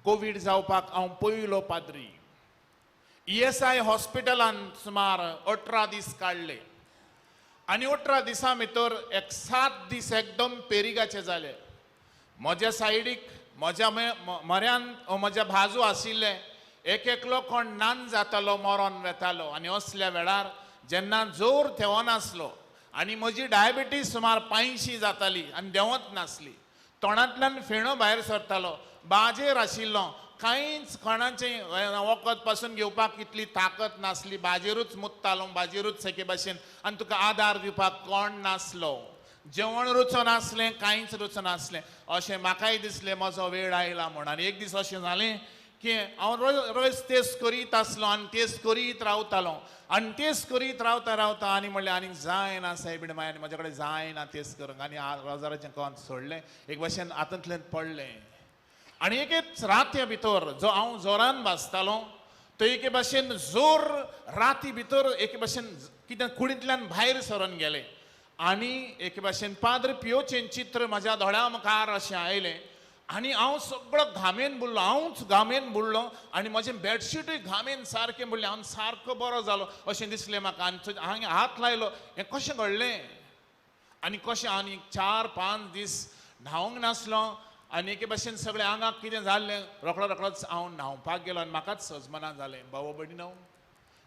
Speaker 5: कोवीड जावपाक हांव पयलो पाद्री. ESI हॉस्पिटलान सुमार 18 दीस काडले आनी 18 दिसां भितर एक 7 दीस एकदम पेरिगाचे जाले. म्हज्या सायडीक म्हज्या म्हऱ्यान म्हज्या बाजू आशिल्ले एक एकलो कोण नान जातालो, मरोन वेतालो. आनी असल्या वेळार जेन्ना जोर देंवनासलो आनी म्हजी डायबिटीज सुमार 85 जाताली आनी देंवत नासली, तोंडांतल्यान फेणो भायर सरतालो, बाजेर आशिल्लो, कांयच कोणाचें वखद पासून घेवपाक इतली ताकत नासली, बाजेरूच मुत्तालो, बाजेरूच एके भाशेन, आनी तुका आदार दिवपाक कोण नासलो, जेवण रुचो नासलें, कांयच रुचो नासलें. अशें म्हाकाय दिसलें म्हजो वेळ आयला म्हूण. आनी एक दीस अशें जालें की हांव रोज तेस करीत आसलो आनी तेस करीत रावतालो आनी तेस करीत रावता रावता आनी म्हणलें आनीक जायना सायबीण माय, आनी म्हज्या कडेन जायना तेस करूंक. आनी रोजाराचें कोण सोडलें, एक भाशेन हातांतल्यान पडलें. आनी एकेच राती भितर जो हांव जोरान भाजतालो तो एके भाशेन जोर राती भितर एके भाशेन कितें कुडींतल्यान भायर सरून गेलें. आनी एके भाशेन पाद्र पियोचें चित्र म्हज्या दोळ्या मुखार अशें आयलें आनी हांव सगळो घामेन बुडलो, हांवूच घामेन बुडलो आनी म्हजें बेडशीटूय घामेन सारकें बुडलें. हांव सारको बरो जालो अशें दिसलें म्हाका. आनी हांवें हात लायलो, हें कशें घडलें आनी कशें? आनी 4-5 दीस न्हावंक नासलो आनी एके भाशेन सगळें आंगाक कितें जाल्लें, रोखडो रोखडोच हांव न्हांवपाक गेलो आनी म्हाकाच सजमना जालें. भाव भयणीनो,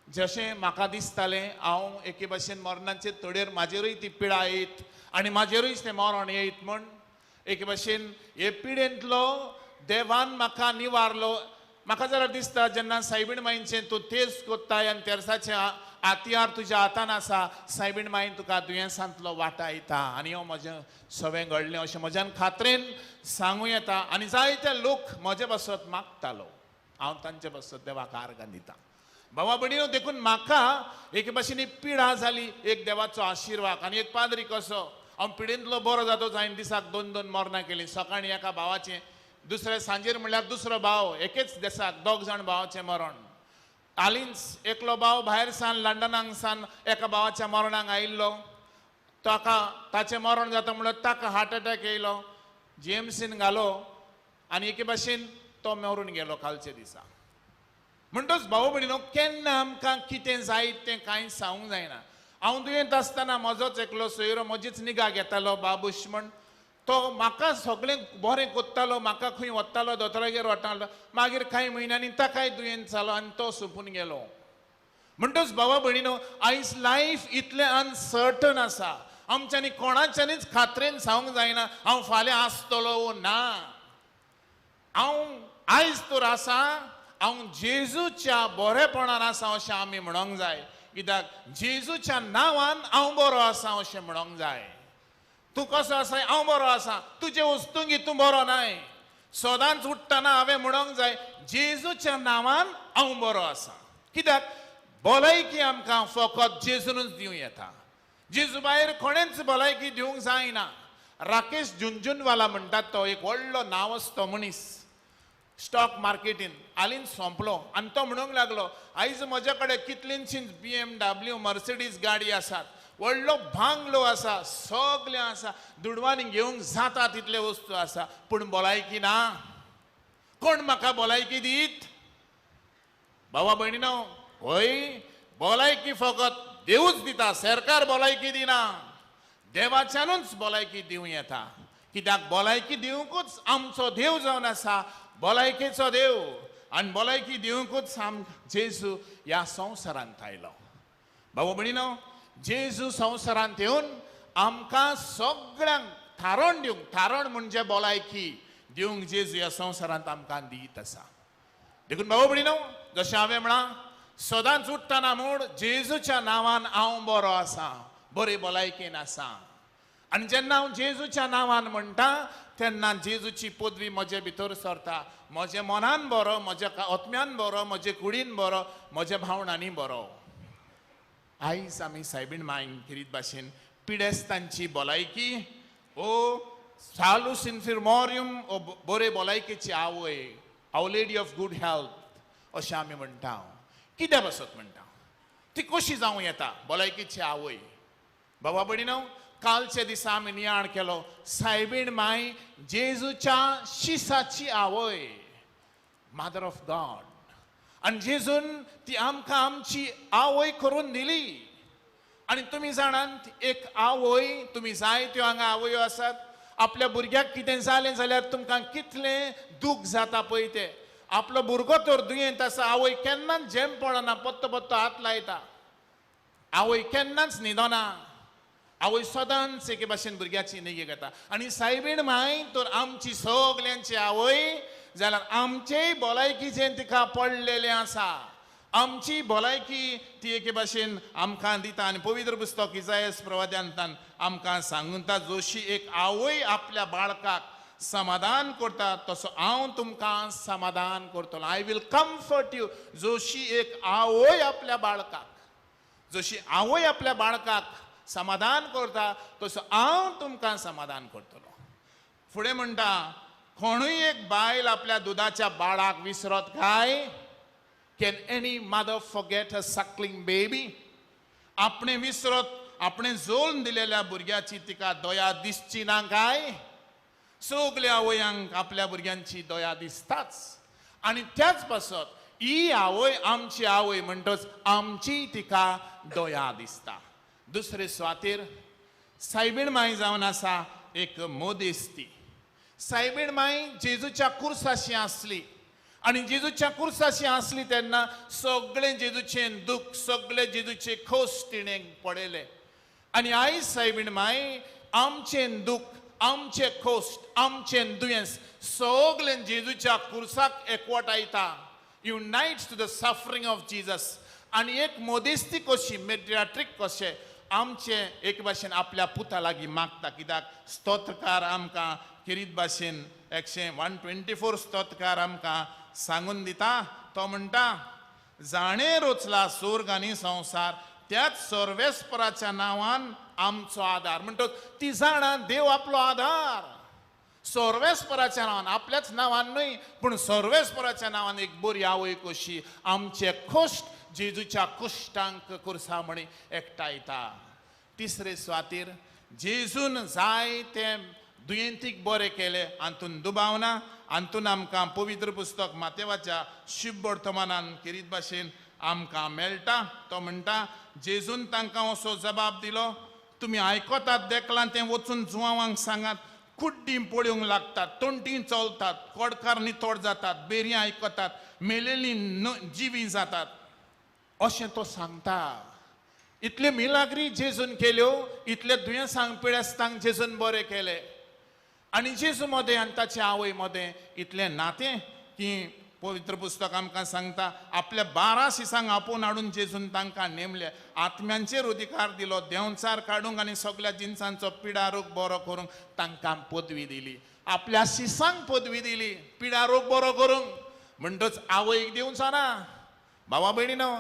Speaker 5: जशें म्हाका दिसतालें हांव एके भाशेन मरणाचे तडेर, म्हाजेरूय ती पिडा येत आनी म्हाजेरूय तें मरण येत म्हूण एके भाशेन हे पिडेंतलो देवान म्हाका निवारलो. म्हाका जाल्यार दिसता जेन्ना सायबीण माईचें तूं तेज कोत्ताय आनी तेरसाचें हातयार तुज्या हातान आसा, सायबीण माईन तुका दुयेंसांतलो वाटायता. आनी हो म्हजें सगळें घडलें अशें म्हज्यान खात्रेन सांगूं येता. आनी जायते लोक म्हजे पासत मागतालो, हांव तांचे पासत देवाक आर्गां दिता. बाबा भयणीनो, देखून म्हाका एके भाशेन एक पिडा जाली, एक देवाचो आशिर्वाद. आनी एक पाद्री कसो हांव पिडेंतलो बरो जातोच हांवें दिसाक 2-2 मरणां केलीं. सकाळीं एका भावाचें, दुसरे सांजेर म्हणल्यार दुसरो भाव, एकेच दिसाक 2 जाण भावाचें मरण. हालींच एकलो भाव भायर सान लंडनाक सान एका भावाच्या मरणाक आयिल्लो, ताका ताचें मरण जाता म्हणल्यार ताका हार्ट अटॅक येयलो, जीएमसीन घालो आनी एके भाशेन तो मरून गेलो कालच्या दिसा. म्हणटच भाव भयणीनो, केन्ना आमकां कितें जायत तें कांय सांगूंक जायना. हांव दुयेंत आसतना म्हजोच एकलो सोयरो म्हजीच निगा घेतालो, बाबूश म्हण, तो म्हाका सगळें बरें कोत्तालो, म्हाका खंय वतालो दोतोरागेर वतालो. मागीर कांय म्हयन्यांनी ताकाय दुयेंत जालो आनी तो सोंपून गेलो. म्हणटच भावा भयणीनो, आयज लायफ इतलें अनसर्टन आसा, आमच्यांनी कोणाच्यानीच खात्रेन सांगूंक जायना हांव फाल्यां आसतलो ना. हांव आयज तर आसा, हांव जेजूच्या बरेपणान आसा अशें आमी म्हणोंक जाय. कित्याक जेजूच्या नांवान हांव बरो आसा अशें म्हणोंक जाय. तूं कसो आसा? हांव बरो आसा. तुजे वस्तुंगी तूं बरो नाय. सदांच उठ्ठना हांवें म्हणोंक जाय जेजूच्या नांवान हांव बरो आसा. कित्याक भलायकी आमकां फकत जेजूनच दिवं येता, जेजू भायर कोणेंच भलायकी दिवंक जायना. राकेश झुनझुनवाला म्हणटात तो एक व्हडलो नांवाजतो मनीस, स्टॉक मार्केटीन हालींच सोंपलो. आनी तो म्हणूंक लागलो, आयज म्हज्या कडेन कितलींशींच BMW Mercedes गाडी आसात, व्हडलो बांगलो आसा, सगळें आसा, दुडवांनी घेवंक जाता तितले वस्तू आसा, पूण भलायकी ना. कोण म्हाका भलायकी दीत? बाबा भयणीनो, हय, भलायकी फकत देवूच दिता, सरकार भलायकी दिना, देवाच्यानूच भलायकी दिवं येता. कित्याक भलायकी दिवंकूच आमचो देव जावन आसा, भलायकेचो देव. आनी भलायकी दिवंकूच आम जेजू ह्या संवसारांत आयलो. बाबा भयणीनो, जेजू संवसारांत येवन आमकां सगळ्यांक थारण दिवंक, थारण म्हणजे भलायकी दिवंक जेजू ह्या संवसारांत आमकां दीत आसा. देखून बाबा भयणीनो, जशें हांवें म्हळां, सदांच उठ्ठना म्हूण जेजूच्या नांवान हांव बरो आसा, बरे भलायकेन आसा. आनी जेन्ना हांव जेजूच्या नांवान म्हणटा तेन्ना जेजूची पदवी म्हजे भितर सरता. म्हज्या मनान बरो, म्हज्या आत्म्यान बरो, म्हजे कुडीन बरो, म्हज्या भावणांनी बरो. आयज आमी सायबीण मायन किरीत भाशेन पिडेस्तांची भलायकी ओ सालूस इन्फिर्मोरियम ओ बरे भलायकेची आवय, our lady of good health अशें आमी म्हणटा. कित्या पासत म्हणटा? ती कशी जावं येता भलायकेची आवय? बाबा भयणीनो, कालच्या दिसा आमी नियाळ केलो, सायबीण माय जेजूच्या शिसाची आवय, मदर ऑफ गॉड. आनी जेजून ती आमकां आमची आवय करून दिली. आनी तुमी जाणात, एक आवय, तुमी जायत्यो हांगा आवयो आसात, आपल्या भुरग्याक कितें जालें जाल्यार तुमकां कितलें दूख जाता पळय तें. आपलो भुरगो तर दुयेंत आसा, आवय केन्नाच झेम पडना, पत्तो पत्तो हात लायता, आवय केन्नाच न्हिदना, आवय सदांच एके भाशेन भुरग्याची निगी घेता. आनी सायबीण माय तर आमची सगल्यांची आवय जाल्यार आमचेय भलायकीचें तिका पडलेलें आसा, आमची भलायकी ती एके भाशेन आमकां दिता. आनी पवित्र पुस्तक इजायस प्रवाद्यांतान आमकां सांगता, जशी एक आवय आपल्या बाळकाक समाधान करता तसो हांव तुमकां समाधान करतलो. I will comfort you. जशी एक आवय आपल्या बाळकाक, जशी आवय आपल्या बाळकाक समाधान करता तसो हांव तुमकां समाधान करतलो. फुडें म्हणटा, कोणूय एक बायल आपल्या दुदाच्या बाळाक विसरत काय? Can any mother forget a suckling baby? आपणे विसरत, आपणे जोल्म दिलेल्या भुरग्याची तिका दया दिसची ना काय? सगल्या आवयांक आपल्या भुरग्यांची दया दिसताच. आनी त्याच पासत ही आवय आमची आवय म्हणटच आमची तिका दया दिसता. दुसरे सुवातेर सायबीण माय जावन आसा एक मोदेस्ती. सायबीण माय जेजूच्या कुर्साशी आसली आनी जेजूच्या कुर्साशी आसली तेन्ना सगळें जेजूचें दुःख, सगळें जेजूचे खोस तिणें पळयलें. आनी आयज सायबीण माय आमचें दुःख, आमचें खोस, आमचें दुयेंस सगळें जेजूच्या कुर्साक एकवटायता. Unites to the suffering of Jesus. आनी एक मोदेस्ती कशी, मेडियाट्रीक कशें आमचें एक भाशेन आपल्या पुता लागीं मागता. कित्याक स्तोत्रकार आमकां किरीत भाशेन 124 स्तोत्रकार आमकां सांगून दिता. तो म्हणटा, जाणें रोचला स्वर्ग आनी संवसार त्याच सर्वेस्पराच्या नांवान आमचो आदार. म्हणटच ती जाणा देव आपलो आदार, सर्वेस्पराच्या नांवान, आपल्याच नांवान न्हय पूण सर्वेस्पराच्या नांवान एक बरी आवय कशी आमचे कश्ट जेजूच्या कश्टांक कुर्सा म्हणी एकठांयता. तिसरे सुवातेर जेजून जायते दुयेंतीक बरें केलें हातून दुबाव ना. हातून आमकां पवित्र पुस्तक मातेवाच्या शुभ वर्तमानान किरीत भाशेन आमकां मेळटा. तो म्हणटा, जेजून तांकां असो जबाब दिलो, तुमी आयकतात देखलां तें वचून जुवांक सांगात. कुड्डीं पळोवंक लागतात, तोंटीं चलतात, कोडकार नितळ जातात, बेरयां आयकतात, मेलेलीं जिवीं जातात, अशें तो सांगता. इतले मिलाग्री जेजून केल्यो, इतले दुयेंसांक पिडेस्तांक जेजून बरें केले. आनी जेजू मदें आनी ताचे आवय मदें इतलें नातें की पवित्र पुस्तक आमकां सांगता, आपल्या 12 शिसांक आपोवन हाडून जेजून तांकां नेमले, आत्म्यांचेर अधिकार दिलो, देंवचार काडूंक आनी सगल्या जिनसांचो पिडारोग बरो करूंक तांकां पदवी दिली. आपल्या शिसांक पदवी दिली पिडारोग बरो करूंक. म्हणटच आवयक दिवचो ना. भावा भयणीनो,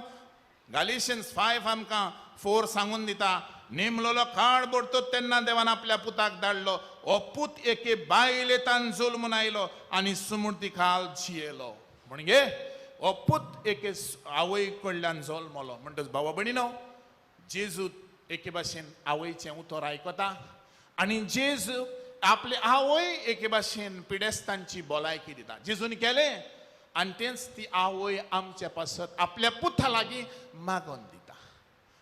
Speaker 5: गालिशियन्स 5 आमकां 4 सांगून दिता, नेमलोलो काळ बरतो तेन्ना देवान आपल्या पुताक धाडलो, हो पूत एके बायलेतान जल्मून आयलो आनी सुमूर्ती खाल जियेलो. म्हणजे हो पूत एके आवय कडल्यान जल्मलो. म्हणटच भावा भयणीनो, जेजू एके भाशेन आवयचें उतर आयकता आनी जेजू आपले आवय एके भाशेन पिडेस्तांची भलायकी दिता. जेजून केलें आनी तेंच ती आवय आमचे पासत आपल्या पुता लागीं मागोन दिता.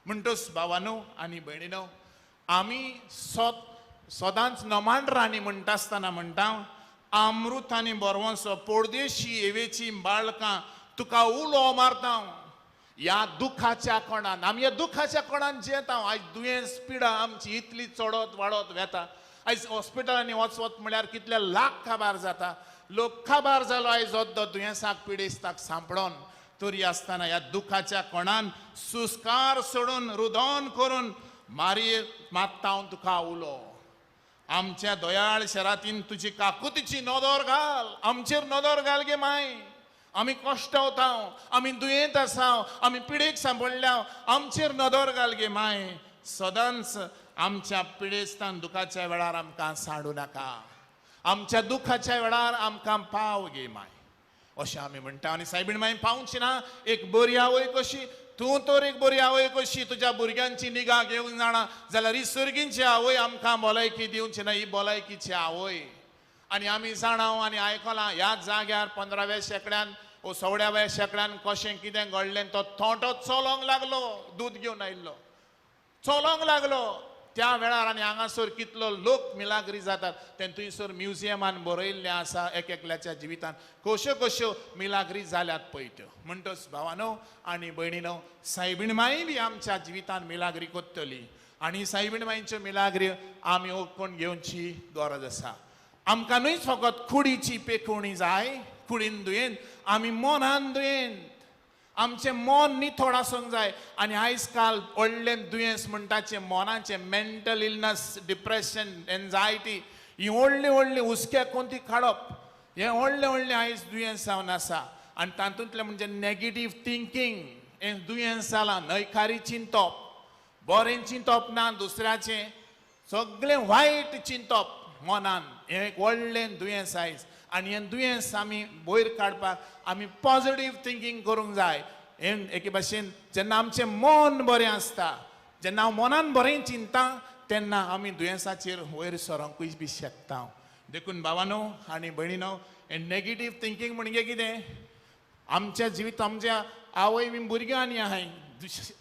Speaker 5: म्हणटच भावानो आनी भयणीनो, आमी सदांच नमाण राणी म्हणटा आसतना म्हणटा, अमृत आनी बरवंसो परदेशी एवेची बाळकां तुका उलो मारता ह्या दुखाच्या कोणान. आमी ह्या दुखाच्या कोणान जियेता. आयज दुयेंस पिडा आमची इतली चडत वाडत वेता. आयज हॉस्पिटलांनी वचत म्हळ्यार कितले लाख काबार जाता, लोक काबार जालो आयज अद्दो दुयेंसाक पिडेस्ताक सांपडोन. तरी आसतना ह्या दुखाच्या कोणान सुस्कार सोडून रुदन करून मारये मागता हांव तुका उलो, आमच्या दयाळ शरातीन तुजी काकुतीची नदर घाल, आमचेर नदर घाल गे माय. आमी कश्टवता, आमी दुयेंत आसा, आमी पिडेक सांपडल्या, आमचेर नदर घाल गे माय. सदांच आमच्या पिडेस्तान दुखाच्या वेळार आमकां सांडू नाका, आमच्या दुखाच्या वेळार आमकां पाव गे माय, अशें आमी म्हणटा. आनी सायबीण माय पावची ना, एक बरी आवय कशी, तूं तर एक बरी आवय कशी तुज्या भुरग्यांची निगा घेवंक जाणा जाल्यार ही सर्गींची आवय आमकां भलायकी दिवची ना, ही भलायकीची आवय. आनी आमी जाणा आनी आयकलां ह्या जाग्यार 15व्या शेंकड्यान ओ 16व्या शेंकड्यान कशें कितें घडलें. तो थोंटो चलोंक लागलो, दूद घेवन आयिल्लो, चलोंक लागलो. त्या वेळार आनी हांगासर कितलो लोक मिलाग्री जातात तें थंयसर म्युझियमान बरयल्लें आसा. एक एकल्याच्या जिवितान कश्यो कश्यो मिलाग्री जाल्यात पळय त्यो. म्हणटच भावानो आनी भयणीनो, सायबीण माई बी आमच्या जिवितान मिलाग्री कोत्तली आनी सायबीण माईच्यो मिलाग्री आमी ओळखून घेवची गरज आसा. आमकां न्हूच फकत कुडीची पेखोवणी जाय, कुडीन दुयेंत, आमी मनान दुयेंत, आमचें मन निथोड आसूंक जाय. आनी आयज काल व्हडलें दुयेंस म्हणटाचें मनाचें, मेंटल इलनस, डिप्रेशन, एन्जायटी, ही व्हडली व्हडली हुस्क्याक कोण ती काडप, हें व्हडलें व्हडलें आयज दुयेंस जावन आसा. आनी तातूंतलें म्हणजे नेगेटीव थिंकींग हें दुयेंस जालां. न्हयकारी चिंतप, बरें चिंतप ना, दुसऱ्याचें सगळें वायट चिंतप मनान, हें एक व्हडलें दुयेंस आयज. आनी हें दुयेंस आमी वयर काडपाक आमी पॉजिटीव थिंकींग करूंक जाय. हें एके भाशेन जेन्ना आमचें मन बरें आसता, जेन्ना हांव मनान बरें चिंता, तेन्ना आमी दुयेंसाचेर वयर सरोंकूय बी शकता. देखून भावानो आनी भयणीनो, हें नेगेटीव थिंकींग म्हणजे कितें, आमच्या जिवीत आमच्या आवय बी भुरग्यां आनी आहाय,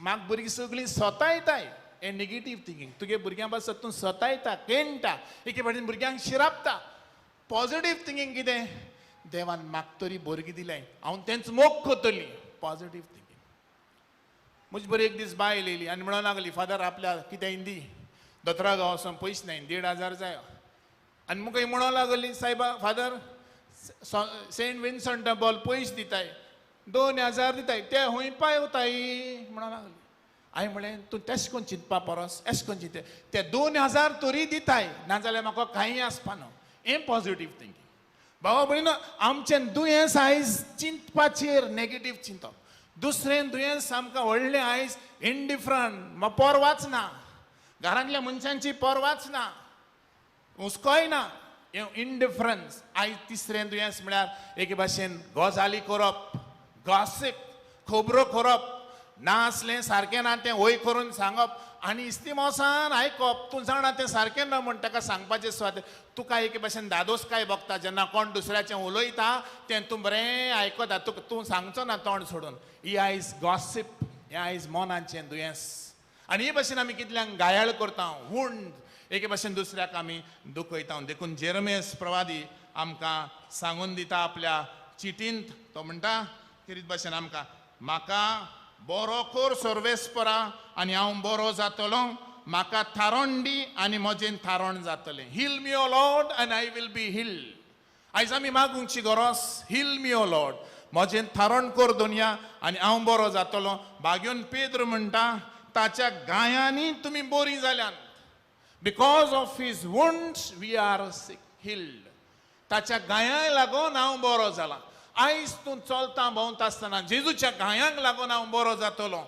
Speaker 5: म्हाका भुरगीं सगळीं सतायताय. हें नेगेटीव थिंकींग तुगे भुरग्यां पासत तूं सतायता, केणटा, एके फावटीन भुरग्यांक शिरापता. पॉजिटीव थिंकींग कितें, देवान म्हाका तरी भुरगीं दिलें, हांव तेंच मोग करतली. Positive thinking. म्हजे बरी एक दीस बायल येयली आनी म्हणूंक लागली, फादर आपल्या कितें हिंदी दोतोरा गांवासून पयशे नाय, 1500 जाय. आनी मुका म्हणूंक लागली, सायबा फादर सेंट विन्संट बॉल पयशे दिताय, 2000 दिताय, ते खंय पावताय म्हणूंक लागली. हांवें म्हणलें, तूं तेश कोन चिंतपा परस एश कोन चिंतता, ते 2000 तरी दिताय, नाजाल्यार म्हाका कांय आसपा न्हू. हें पॉजिटीव थिंकींग. भावा भयणीनो, आमचें दुयेंस आयज चिंतपाचेर नेगेटीव चिंतप. दुसरें दुयेंस आमकां व्हडलें आयज इनडिफरंट, पर्वाच ना, घरांतल्या मनशांची पर्वाच ना, हुस्कोय ना, हें इनडिफरन्स. आयज तिसरें दुयेंस म्हळ्यार एके भाशेन गजाली करप, गॉसीप, खबरो करप, ना आसलें सारकें ना तें वय करून सांगप आनी इस्तिमोसान आयकप. तूं जाणा तें सारकें ना म्हण ताका सांगपाचें सुवात तुका एके भाशेन दादोस काय भोगता. जेन्ना कोण दुसऱ्याचें उलयता तें तूं बरें आयकता, तुका तूं सांगचो ना तोंड सोडून. ही आयज गॉसीप, हें आयज मनाचें दुयेंस. आनी हे भाशेन आमी कितल्यांक गायाळ करता, हूंड एके भाशेन दुसऱ्याक आमी दुखयता. देखून जेरमेस प्रवादी आमकां सांगून दिता आपल्या चिटींत, तो म्हणटा कितें भाशेन आमकां, म्हाका बरो कोर सर्वेस्परा आनी हांव बरो जातलो, म्हाका थारण दी आनी म्हजें थारण जातलें. Heal me O Lord and I will be healed. आयज आमी मागूंची गरज, हिल मी ओ लॉर्ड, म्हजें थारण कर दुनिया आनी हांव बरो जातलो. बाग्योन पेद्र म्हणटा, ताच्या गायांनी तुमी बरीं जाल्यात, because of his wounds we are sick healed. ताच्या गायांक लागून हांव बरो जाला. आयज तूं चलता भोंवता आसतना जेजूच्या गायांक लागून हांव बरो जातलो,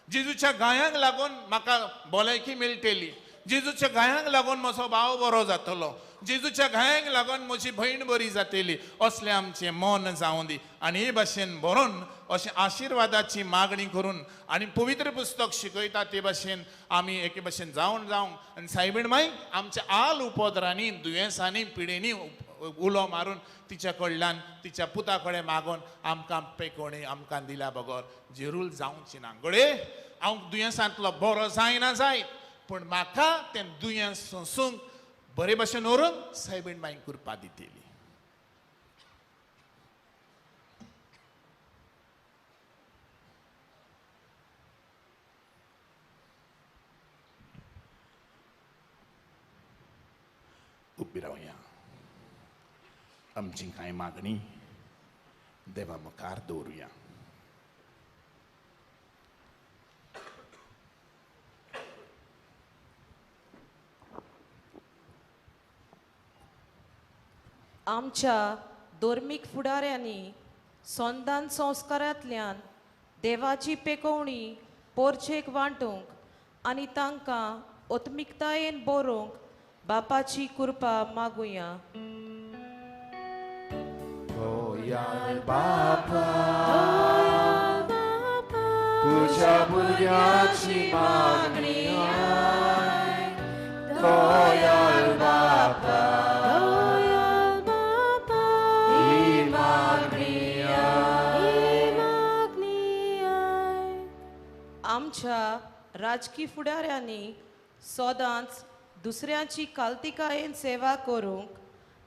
Speaker 5: जेजूच्या गायांक लागून म्हाका भलायकी मेळटली, जेजूच्या गायांक लागून म्हजो भाव बरो जातलो, जेजूच्या गायांक लागून म्हजी भयण बरी जातली, असलें आमचें मन जावं दी. आनी हे भाशेन बरोवन अशें आशिर्वादाची मागणी करून आनी पवित्र पुस्तक शिकयता ते भाशेन आमी एके भाशेन जावन जावंक आनी सायबीण माई आमच्या आल उपद्रांनी, दुयेंसांनी, पिडेनी उलो मारून तिच्या कडल्यान तिच्या पुता कडेन मागून आमकां पेकोणी आमकां दिल्या बगर जेरूल जावची ना. घडये हांव दुयेंसांतलो बरो जायना जायत, पूण म्हाका तें दुयेंस सोंसूंक बरे भाशेन व्हरूंक सायबीण माई कृपा दितली. उबी रावया, आमची कांय मागणी देवा मुखार दवरुया.
Speaker 3: आमच्या धर्मीक फुडाऱ्यांनी संदान संस्कारांतल्यान देवाची पेकोवणी पोरचेक वांटूंक आनी तांकां आत्मिकतायेन बरोवंक बापाची कृपा मागुया.
Speaker 4: दयाळ बापा, तुझ्या भुरग्याची मागणी आयक. दयाळ बापा, ही मागणी आयक.
Speaker 3: आमच्या राजकी फुडाऱ्यांनी सदांच दुसऱ्यांची कालतिकायेन सेवा करूंक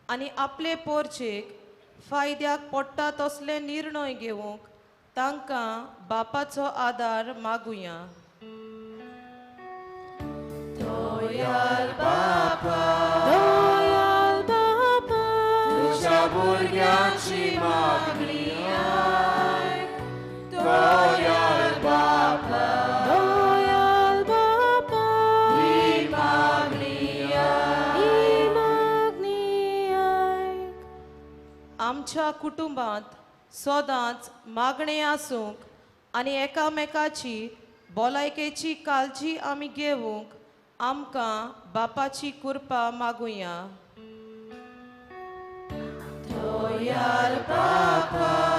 Speaker 3: आनी आपले पोरचेक फायद्याक पडटा तसले निर्णय घेवंक तांकां बापाचो आदार मागुया.
Speaker 4: दयाळ बापा,
Speaker 3: दयाळ बापा,
Speaker 4: तुज्या भुरग्यांची मागणी आयक. दयाळ बापा,
Speaker 3: दयाळ बापा,
Speaker 4: ही मागणी आयक.
Speaker 3: ही मागणी आयक. आमच्या कुटुंबांत सदांच मागणें आसूंक आनी एकामेकाची भलायकेची काळजी आमी घेवंक आमकां बापाची कृपा मागुया.
Speaker 4: दयाळ बापा,